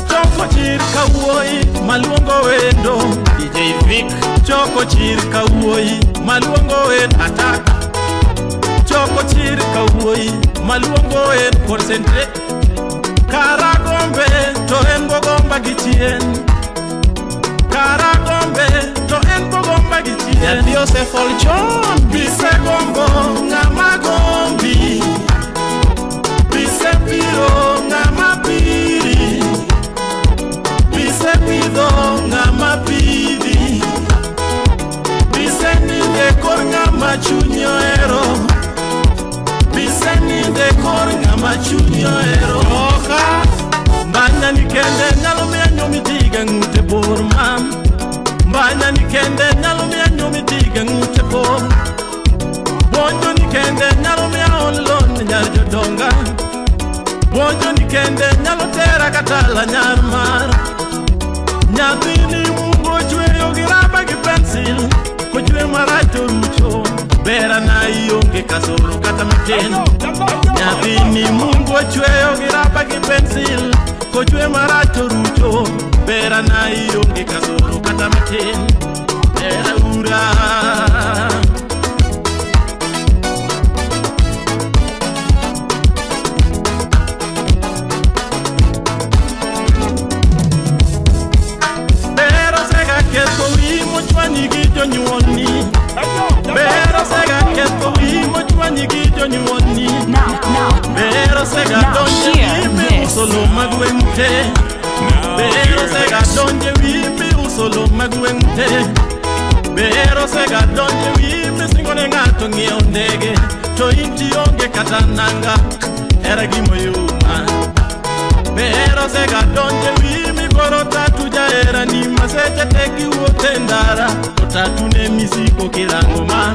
Choko chir kawuoyi maluongo wendo. DJ Vic. Choko chir kawuoyi maluongo wendo. Attack. Choko chir kawuoyi maluongo wendo. Concentrate. Karagombe to en gogomba gi chien. Karagombe to en gogomba gi chien. Nyathi osefol chon. Bise gombo ng'ama gombi. Bise piro ng'ama piri. Bise pidho ng'ama pidhi. Bise ninde kor ng'ama chunyi ohero. Bise ninde kor ng'ama chunyi ohero. Oka mbanya ni kende nyalo miyo nyumi tiga ng'ute bor mam. Mbanya ni kende nyalo miyo nyumi tiga ng'ute bor. Bonjo ni kende nyalo miyo olon nyar jodonga. Bonjo ni kende nyalo tera katala nyar mar. Nyathini Mungu ochweyo gi raba gi pensil. Kochwe marach to rucho. Bera na ionge kasoro kata matin. Nyathini Mungu ochweyo gi raba gi pensil. Kochwe marach to rucho. Bera na ionge kasoro kata matin. Bera ura. Bero sega ketho wi mochwanyi gi jonyuolni. Bero sega ketho wi mochwanyi gi jonyuolni. Now, now, Bero sega Now donje hear wi this. miuso lo mag gweng' te. Bero sega donje wi miuso lo mag gweng' te. Bero sega donje wi misingo ne ng'ato ng'iewo ndege. To in tionge kata nanga. Hera gimoyuma. Bero sega donje wi migoro tatu jahera ni maseche te kiwuotho e ndara to tatu ne misiko kirango ma.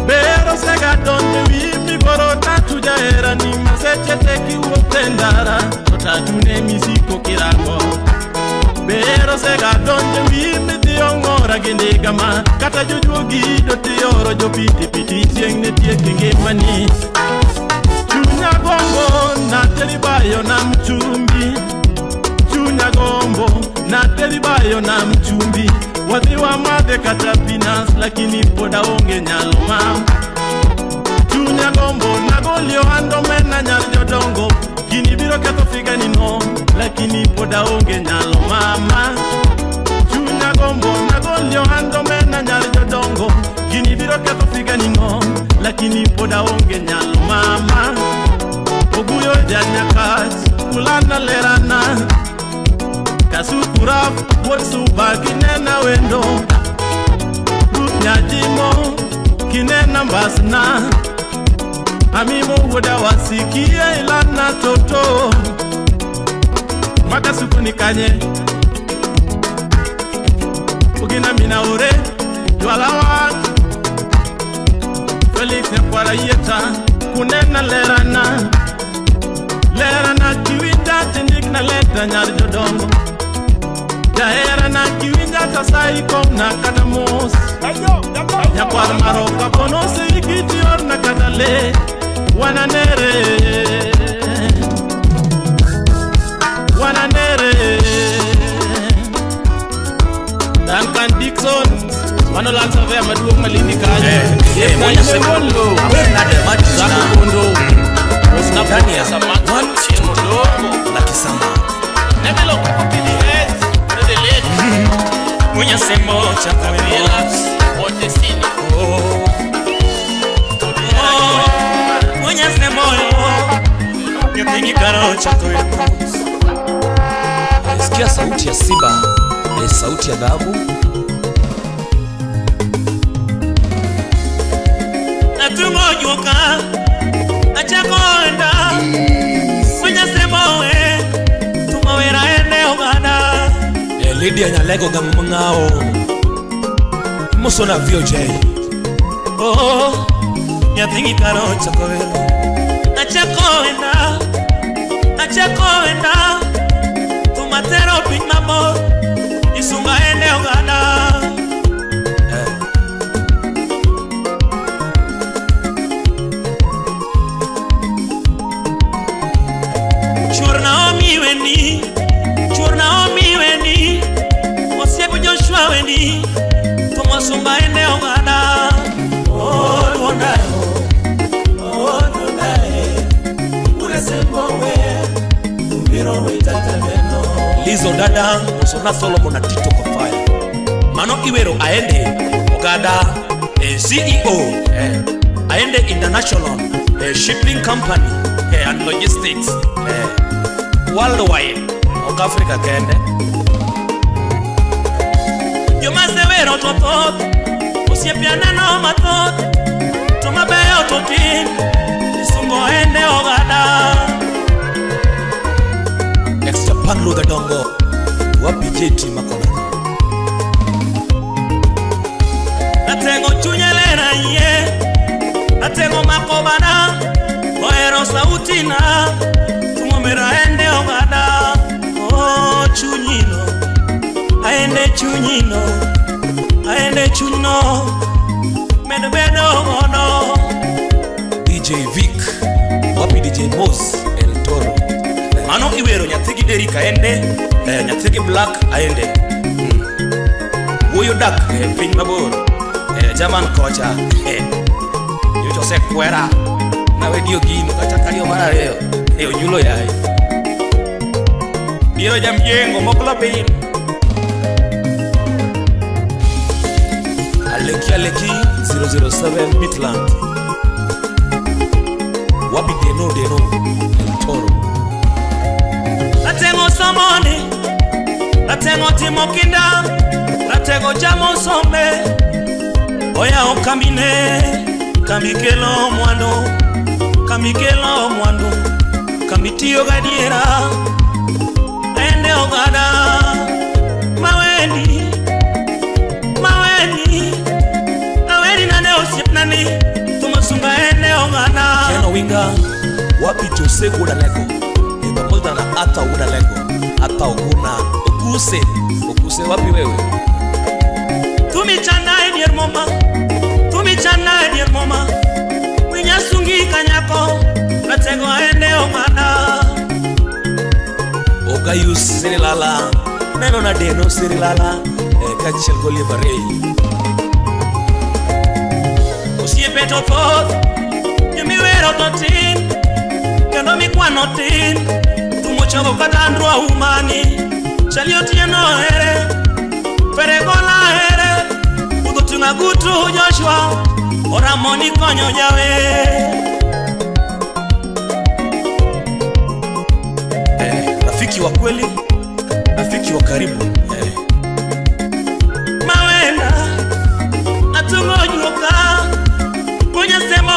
Bero sega donje wi migoro tatu jahera ni maseche te kiwuotho e ndara to tatu ne misiko kirango. Bero sega donje wi midhi ong'ora gi ndiga ma kata jojuogi do tioro jopitipiti chieng' ne tiek ngimani. Chunya gombo nateri bayo nam chumbi. Wateri bayo nam chumbi, wadhi wamadhe kata pinas, lakini pod aonge nyalo ma. Chunya gombo nagolio andomena nyar jodongo, gini biro ketho figani no, lakini pod aonge nyalo mama. Chunya gombo nagolio andomena nyar jodongo, gini biro ketho figani no, lakini pod aonge nyalo mama. Oguyo janyakach, kulana lerana, Kasukura wuod suba kinena wendo, Ruth nyajimo kinena mbasna, Amimo wuoda wasikie ilana toto, Makasuku ni kanye, Ugina mina ore, Jwalawan, Felix nyakwara yieta, kunena lerana, Lerana kiwinja tindik na leta nyar jodongo, Jaherana kiwinja tasai komna kata mos, Nyakwar maroka kono sirikiti orna kata le, Wananere, Wananere. Duncan Dixon, mano land surveyor maduong' Malindi kanyo. Zako Kondo, Ndani ya la Kisama. Sikia sauti ya simba, sauti ya dhahabu. Natungojuka achakonda Mwenye tumawera ene oganda. Lydia Nyalego gamungao Musona VOJ. Oh, nyathini karo chakowero. Achakonda, achakonda tumatero piny mabor isunga ene oganda. Chuor Naomi weni, chuor Naomi weni, osiepo Joshua weni, tumasumba ene oganda. Oh, duonda, oh, duonda, uresembo we, umbiro witata neno. Lizo dada, Osona Solomon na Tito Kofaya. Mano Iwero aende Ogada, CEO, aende International Shipping Company and Logistics worldwide, ok Africa kende. Joma to thoth, osiepe aneno mathoth, to mabeyo to tin, isungo ende oganda. Ex Japan Ludha Dongo, wapi JT Makona. Atengo chunya lera iye, atengo makobana, ohero sauti na, tumomera ende oganda. Oh chunyino, aende chunyino, aende chunyino, medo bedo godo. DJ Vic, wapi DJ Mos El Toro. Mano Iwero nyathigi Derrick aende, nyathigi Black aende. Wuoyo dak piny mabor, German kocha. Nyocha osekwera nawedio gino kata kariyo mar ariyo, onyulo yaye. Biro jamjengo moklo piny. Aleki Aleki 007 Midland. Wapi Deno Deno El Toro. Atengo somoni, atengo timo kinda, atengo chamo sombe. Oya okamine, kamikelo mwandu, kamikelo mwandu, kamitiyo gadiera. Ende ogada, maweni, maweni, aweni nane osiepnani, tumasunga ende ogada. Keno Winga, wapi Jose Gudalego, pamoja na Arthur Gudalego, Arthur Oguna, Okuse, Okuse wapi wewe? Tumichana edier moma, tumichana edier moma, winyasungi kanyako, ratego ende ogada. Ogayus Lala, Neno nade no Sirilala kaachiel gi Oliver Ray. Osiepe to thoth, jomiwero to tin, kendo mikwano tin. Thumo chogo kata Andrew Aumani, Chali Otieno here, Feregola here, Budho ting'o agutu Joshua, Oramo ni konyo jawer. Rafiki wa kweli, rafiki wa karibu. Mawena atungo juoka punya semo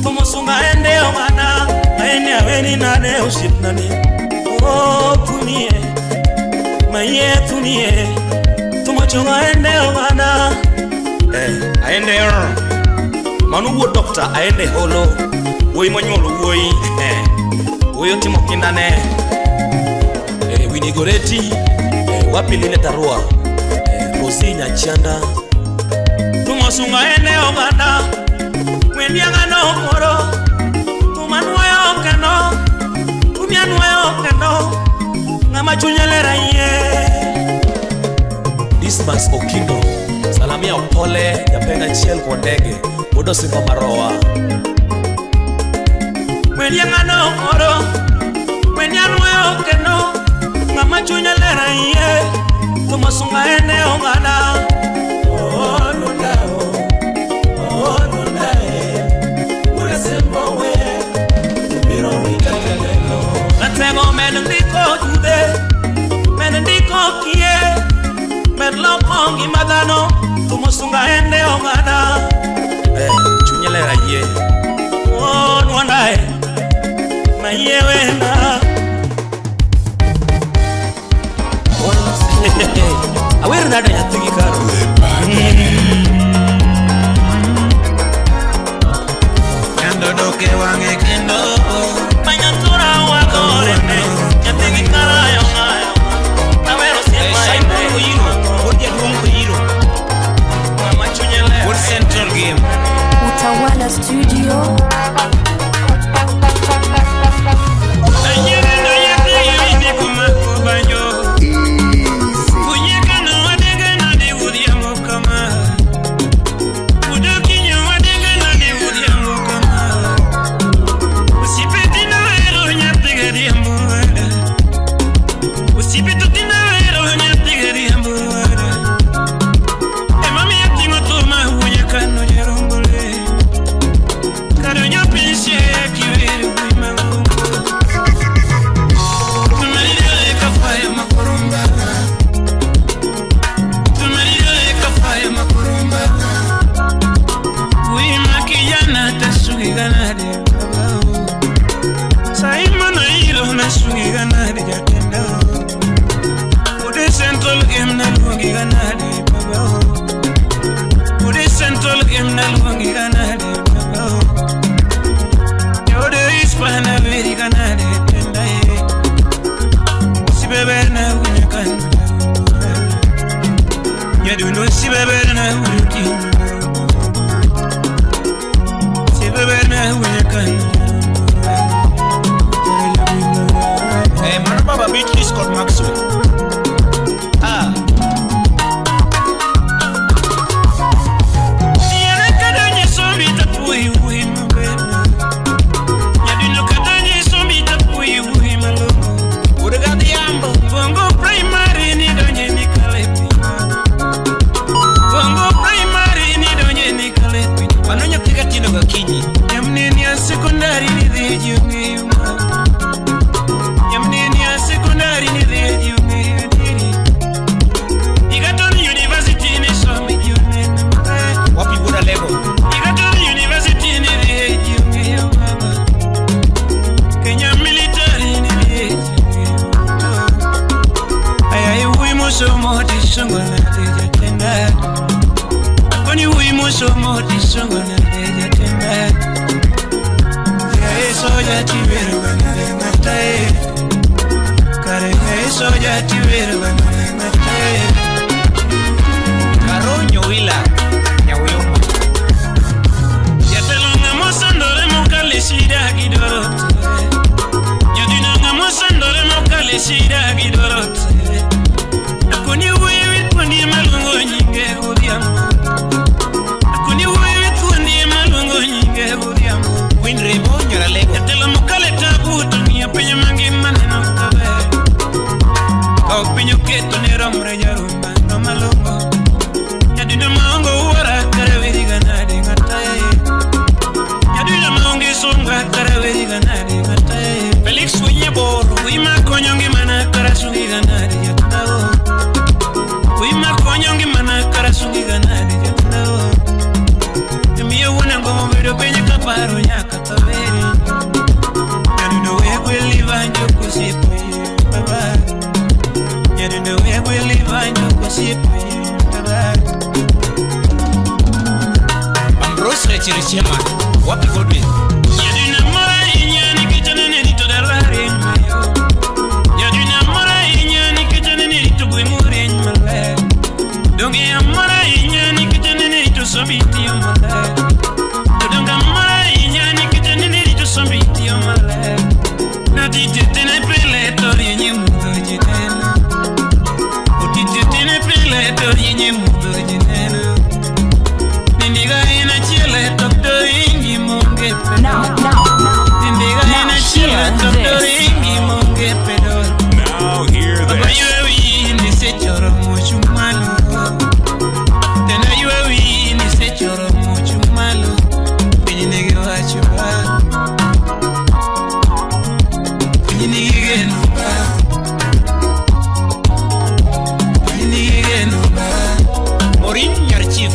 tumosunga ende omana aene aweni nade osiepnani oh tumie maye tumie tumochunga ende omana aende manu wuo doctor aende holo wuoyi monyuolo wuoyi wuoyi otimo kindane Winnie Goreti wapi Lile Tarua Rosi Nyachianda tumosunga ende oganda wendianga no moro tumanuoyo kendo tumianuoyo kendo ng'ama chunye ler ahiye Dismas Okindo salamia Opole japenda achiel kuom ndege wuod Osimba Marowa wendianga no moro wendianuoyo kendo ng'ama chunye ler ahiye tumosunga ende oganda Ratego med ndiko jude, med ndiko kie, med loko ngima dhano, tumosunga ende oganda. Chunye ler ayie, oh nwandae, mayie wenda. Awer nade nyathi gi karo. Kendo doke wang'e kendo Manyatura wagorene nyathi gi karayo ng'ayo awero siem Simon Oyiro wuod jaduong' Oyiro ng'ama chunye ler wuod Central Game Utawala Studio. Mano baba Beatrice kod Maxwell. Ah. Mano nyathi katindo gokinyi. Nyamneni ya sekondari ni dhi ji ong'eyo ma. Nyamneni ya sekondari ni dhi ji ong'eyo adieri. Egerton University ni somi ji oneno maber. Wapi wuod Alego? Egerton University ni dhi ji ong'eyo mama. Kenya Military ni dhi ji ong'eyo mama. Aya iwuoyi mosomo tisongo nade jatenda. Akoni wuoyi mosomo tisongo nade jatenda. Soja tiwero banale ngatae. Kare soja tiwero banale ngatae. Karonyo wila nyawiyoma. Jatelo ng'ama osandore mokale shida gidwaro te. Nyathino ng'ama osandore mokale shida gidwaro te. baba Nyadundo wegweli banyo kosiepe baba Ambrose Rechirichema wapi Godwin Nyaduna mora inyani kichana nito dalare mayo Nyaduna mora inyani kichana nito gwemure mala Donge amora inyani kichana nito sobiti mala Donge amora inyani kichana nito sobiti mala Natite tene pele tori nyimudo jinena Otite tene pele tori nyimudo jinena Nindiga ina chile tokto ingi monge pedo Nindiga ina chile tokto ingi monge pedo Now hear this. Baba yuwe ni se choro muchu malo Tena yuwe ni se choro muchu malo Pinyi nigi wacho ba Pinyi nigi geno ba Pinyi nigi geno ba Morin Nyar Chief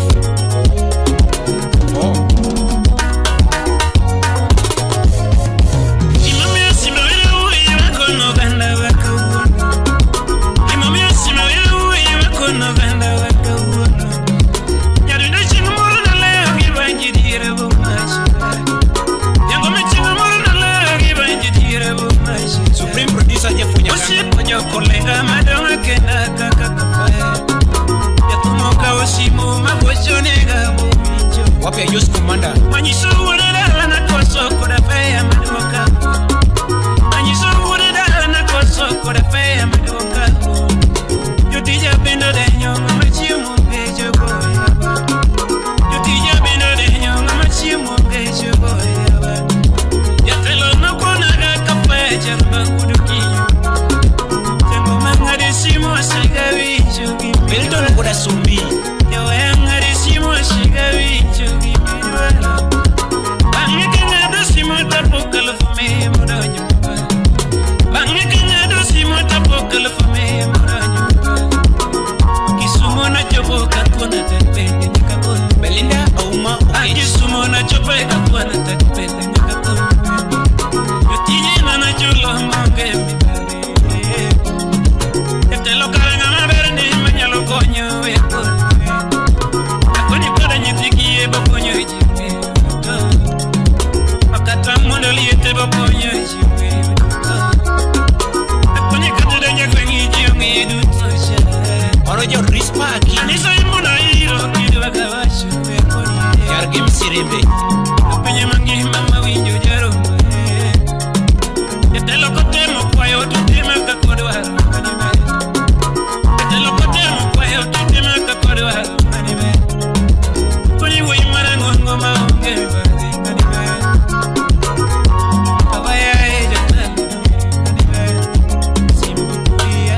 Supreme Producer Jeff Nyakanga Kolenga madonga kenda kaka kafa Yatumoka osimo magoshonega bumicho Wapi Ayos Commander Manyiso wurera na koso koda feya madoka Manyiso wurera na koso koda feya madoka Yotija bendo denyo mama chiemo ngejo goya Yotija bendo denyo mama chiemo ngejo goya Yatelo no konaga kafa jarba kudukiyo Tango mangare simo sigawicho Milton Koda Sumbi Yoyangare simo sigawicho gimidwaro Bang'e ka ng'ado simo tapok alufu mia modonjo Bang'e ka ng'ado simo tapok alufu mia modonjo Kisumo nachopo kathuon tek bende nyaka kono Belinda Auma Okech Kisumo nachopo e kathuon tek bende nyaka kono Jotije manachulo maonge mibadhi Jatelo kara ng'ama ber ndi manyalo konyo e kono Akonyi koda nyithi kiye bokonyo e ji duto Makata mondo liete bokonyo e ji duto Akonyi kata donjo e gweng' ji ong'e duto cha Oro jo Rispa Aki Aniso imondo iro kidwa kawacho e koni Nyar gi Msirembe Pinye mangima mawinjo jaromo Jatelo kotemo kwayo to timo kaka odwaro Jatelo kotemo kwayo to timo kaka odwaro Koni wuoyi marang'ongo maonge mibadhi Awaya e jatelo Simbo kuya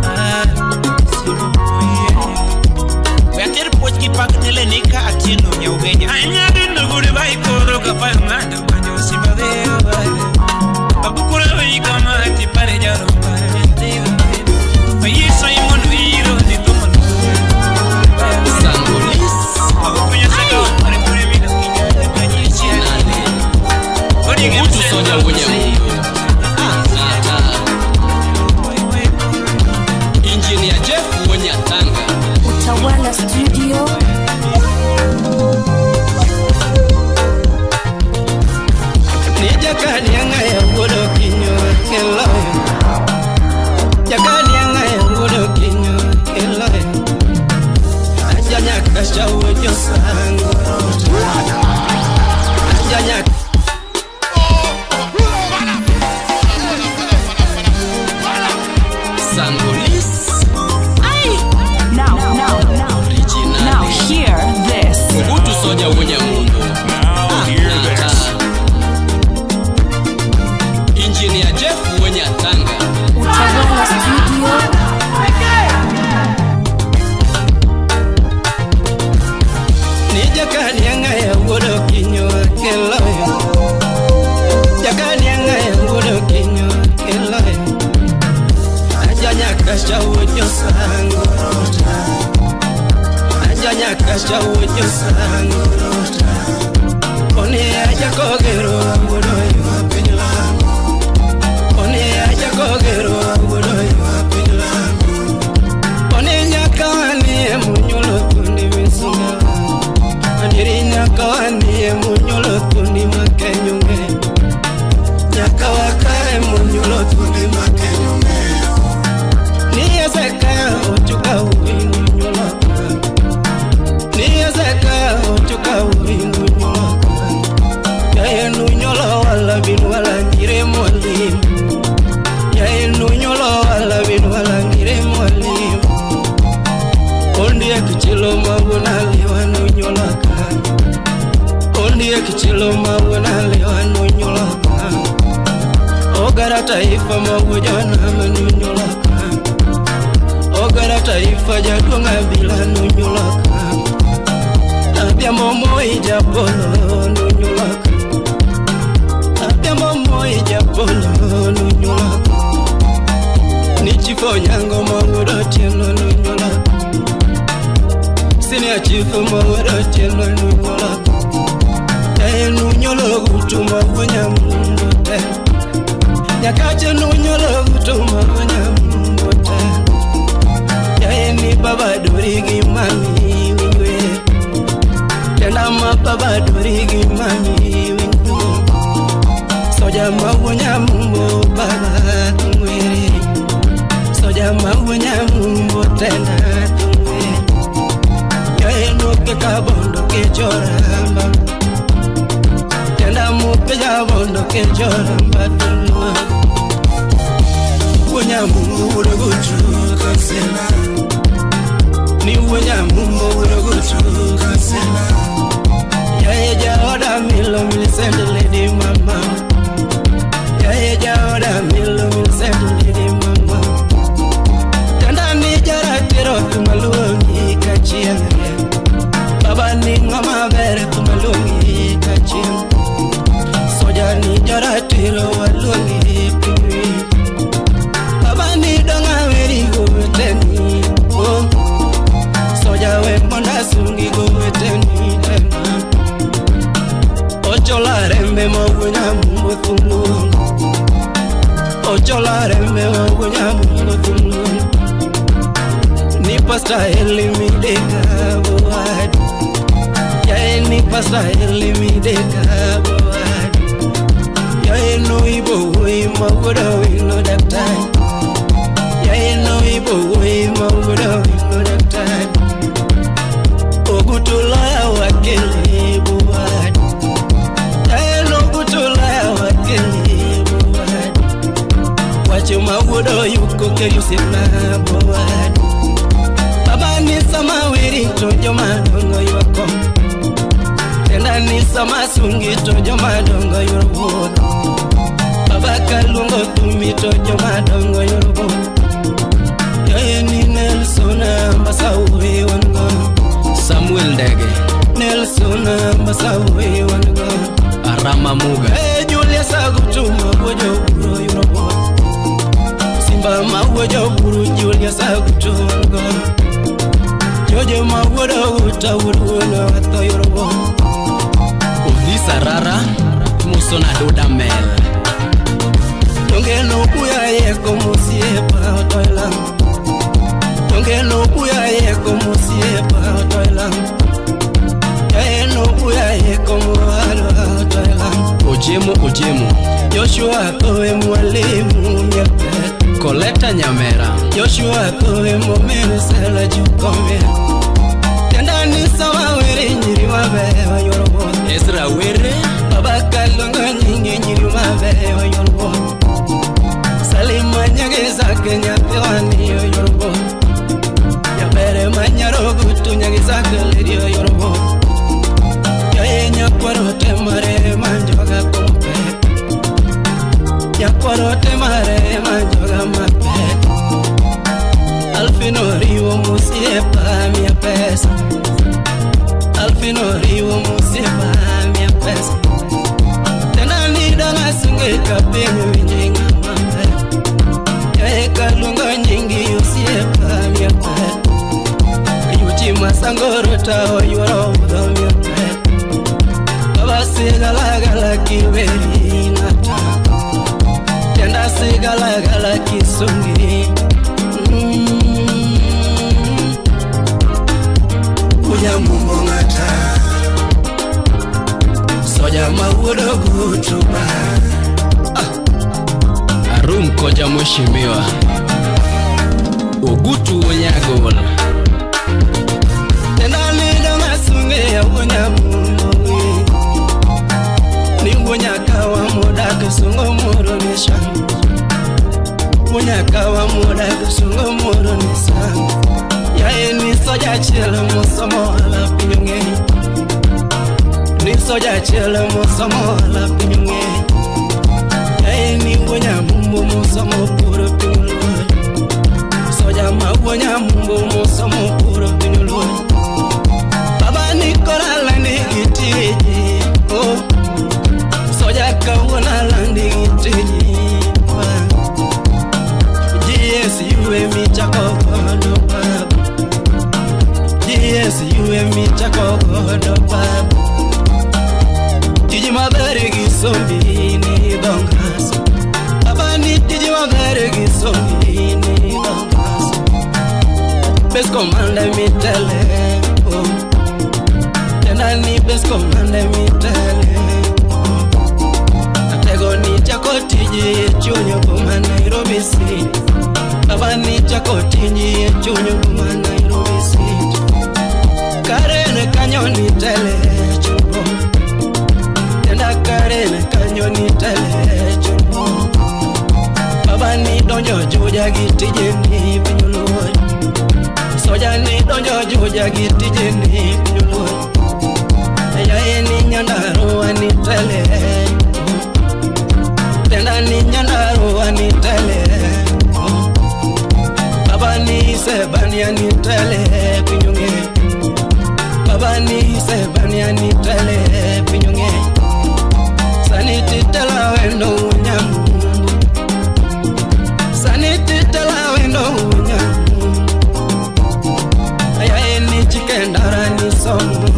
Ah, simbo kuya We ater puoch gi pak ne Lenika Atieno Nyaugenya Anyado goodbye koro ka ng'ado manyo simba de bare Babukura we kama ti pare jaro pare te Payi Simon wiro ni tomo Sangolis Abukunya saka pare pare mi no kinya kanyi Chinale Ogutu Soja Wunya Engineer Jeff Wunya Tanga Utawala Studio. Sangolis Now, now hear this. Ogutu Soja Wunya Mungu Now hear this. Engineer Jeff Wunya Tanga Utawala Studio. One aja kogero wuodo piny lango. mwalimu. Yae nunyulo wala bin wala ngire mwalimu. Ondiek chilo mawuona liwa nunyulo kanyo. Ondiek chilo mawuona liwa nunyulo kanyo. Ogara taifa mawuojona nunyulo kanyo. Ogara taifa jaduong' abila nunyulo kanyo. Abia momo ijapolo nunyulo kanyo. Abia momo ijapolo nunyulo kanyo. Ni chifo nyango mawuodo tieno nunyulo kanyo. Senior chief mawuodo tieno nunyulo kanyo. Yae nunyulo gutu mawuonya mundo te. Nyakache nunyulo gutu mawuonya mundo te. Yae ni baba dori gi mami winjwe. Tenda ma baba dori gi mami winjwe. Soja mawuonya mumbo baba tungwere. Soja mawuonya mumbo tenda tungwere. Yae nuke kabondo ke choramba. Tenda muke jabondo ke choramba tungwa. Wuonya mumbo wuodo gutu kansela. Ni wuonya mumbo wuodo gutu kansela. Yae jaoda milo milisende lady mama. Yae jaoda milo milisende lady mama. Tenda ni jaratiro tumaluongi kachien. Baba ni ng'ama ber tumaluongi kachien. Soja ni jaratiro waluongi pinywi. Baba ni donga weri goweteni. Oh. Soja we monda sungi goweteni tena. Ochola rembe mawuonya mumbo thumluong. Ochola rembe mawuonya mumbo thumluong. Ni pasta elimideka boad. Yae ni pasta elimideka boad. Yae no ibo woi mawuodo wino daktari. Yae no ibo woi mawuodo wino daktari. Ogutulaya wakili boad. Yae no ogutulaya wakili boad. Wacho mawuodo yuko ke yusina boad. Baba ni sama weri to joma dongo ywako. Tenda ni sama sungi to joma dongo yoro wuodho. Baba kaluongo thumi to joma dongo yoro wuodho. Yae ni Nelson Ambasa we wan go. Samuel Ndege. Nelson Ambasa we wan go. Arama Muga. Hey Julius Agutu mawuojo buro yoro wuodho. Simba mawuojo buru Julius Agutu wan go. Jojo mawuodo uta wuono atho yoro wuodho. Odhisa Rara Musona Doda Mel. Donge no kuya yeko musiepa otoilang. Donge no kuya yeko musiepa otoilang. Yae no kuya yeko mualwa otoilang. Ojemo Ojemo. Joshua kowe mwalimu myepe. Koleta Nyamera. Joshua kowe momene sela jukome. Tenda ni sawa were nyiri mabe wayoro wuodho. Ezra Were. Baba kaluongo nyingi nyiri mabe wayoro wuodho. Salima nyageza nyathi wani oyoro wuodho. Nyabere manyaro gutu nyageza leri oyoro wuodho. Yae nyakwaro temare manjoga kompe. Nyakwaro temare manjoga mape. Alfino riwo musiepa mia pesa. Alfino riwo musiepa mia pesa. Tena ni danga sunge kapinyo winje ng'ama ber. Yae kaluongo nyingi osiepa mia pesa. Yuchi masangoro ta oyuoro budho mia pesa. Baba sigalagala kiweri ng'ata. Tenda sigalagala kisungi. Wuonya mumbo ng'ata. Soja mawuodo gutu ba. Arum koja mheshimiwa. Ogutu Onyagol. Tenda ni donga sunge ya wuonya mumbo. Ni wuonya kawa modak sungo moro ni shamba Munyaka wa muda kusungo muro ni sana Yae ni soja chelo musomo ala pinyonge Ni soja chelo musomo ala pinyonge Yae ni wonya mumbo musomo puro pinyolwe Soja ma wonya mumbo musomo puro pinyolwe Baba ni korala ni itiji oh Soja kawona landi itiji GSU emi chako godo baba GSU emi chako godo baba Tiji mabere gi sombi ni dongas Baba ni tiji mabere gi sombi ni dongas Bes komanda mi tele oh Tena ni bes komanda mi tele oh Atego ni chako tiji chunyo boma Nairobi City Baba ni chako tiji chunyo boma Nairobi City Karene kanyo ni tele chumbo Tena karene kanyo ni tele chumbo Baba ni donjo juja gi tije ni pinyoluo Soja ni donjo juja gi tije ni pinyoluo Yae ni nyandarua ni tele Tena ni nyandarua ni tele Baba ni sebania ni tele pinyonge Baba ni sebania ni tele pinyonge Sani titela wendo unyamu Sani titela wendo unyamu Ayae ni chikendara ni somo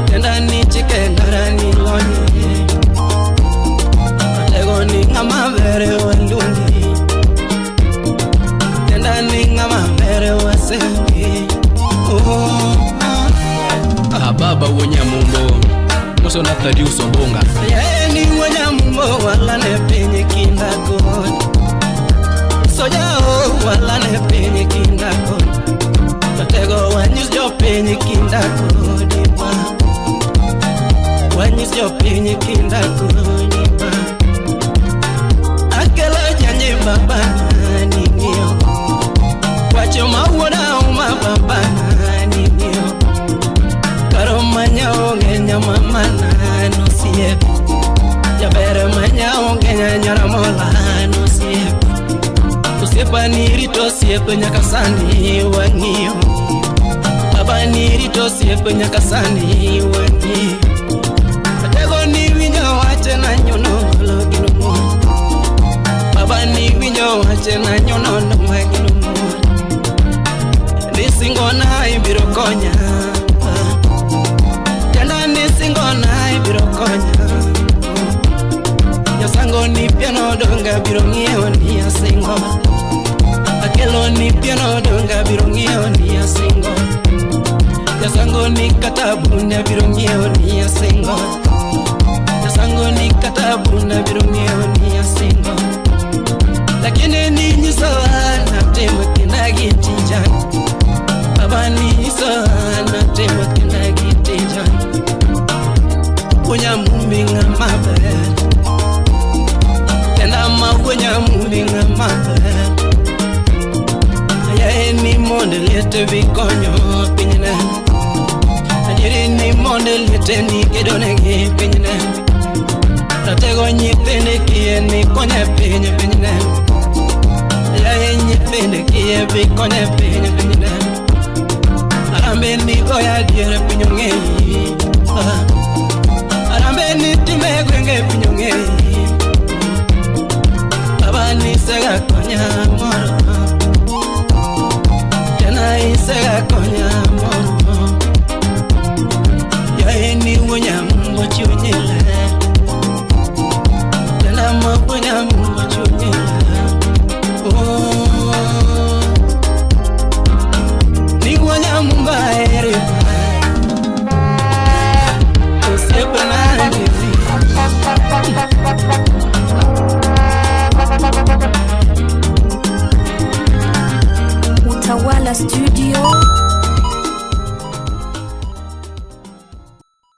Tenda ni chikendara ni lonye Atego ni ngama vere walungi Tenda ni ngama vere wasengi Oh Ababa wonyamumbo Muso na Thaddeus Obonga Yae ni wonyamumbo wala ne penye kinda kod Soja o wala ne penye kinda kod Atego wanyis jo penye kinda kod ipa Wanyis jo penye kinda kod ipa Akelo janye baba ni ng'iyo Wacho mawuoda uma baba ni ng'iyo Karo manya onge nyama mana no siep Jabere manya onge nyara mola no siep Osiepa ni rito siep nyaka sani wang'iyo Baba ni rito siep nyaka sani wang'iyo Atego ni winjo wache na nyono golo gino mon Baba ni winjo wache na nyono no magino mon Ni singo na ibiro konya Tena ni singo na ibiro konya Nyasango ni piano donga biro ng'iewo ni asingo Akelo ni piano donga biro ng'iewo ni asingo Nyasango ni katabuna biro ng'iewo ni asingo Nyasango ni katabuna biro ng'iewo ni asingo Lakini ni nyiso natimo kinda gi tija Baba ni nyiso natimo kinda gi tija Wuonyamumbi ng'ama ber Tena ma wuonyamumbi ng'ama ber Yae ni mondo liete bi konyo pinyne Adieri ni mondo liete ni kedonegi pinyne Ratego nyithinde kiye ni konye piny pinyne Yae nyithinde kiye bi konye piny pinyne Arambe ni goya diere piny ong'eyi Arambe ni time gwenge piny ong'eyi Baba ni sega konya moro Tena isega konya moro Yae ni wuonyamumbo chunyile Tena ma wuonyamumbo chunyile Oh Ni wuonyamumbo aeri Osiepna ngezi Utawala Studio.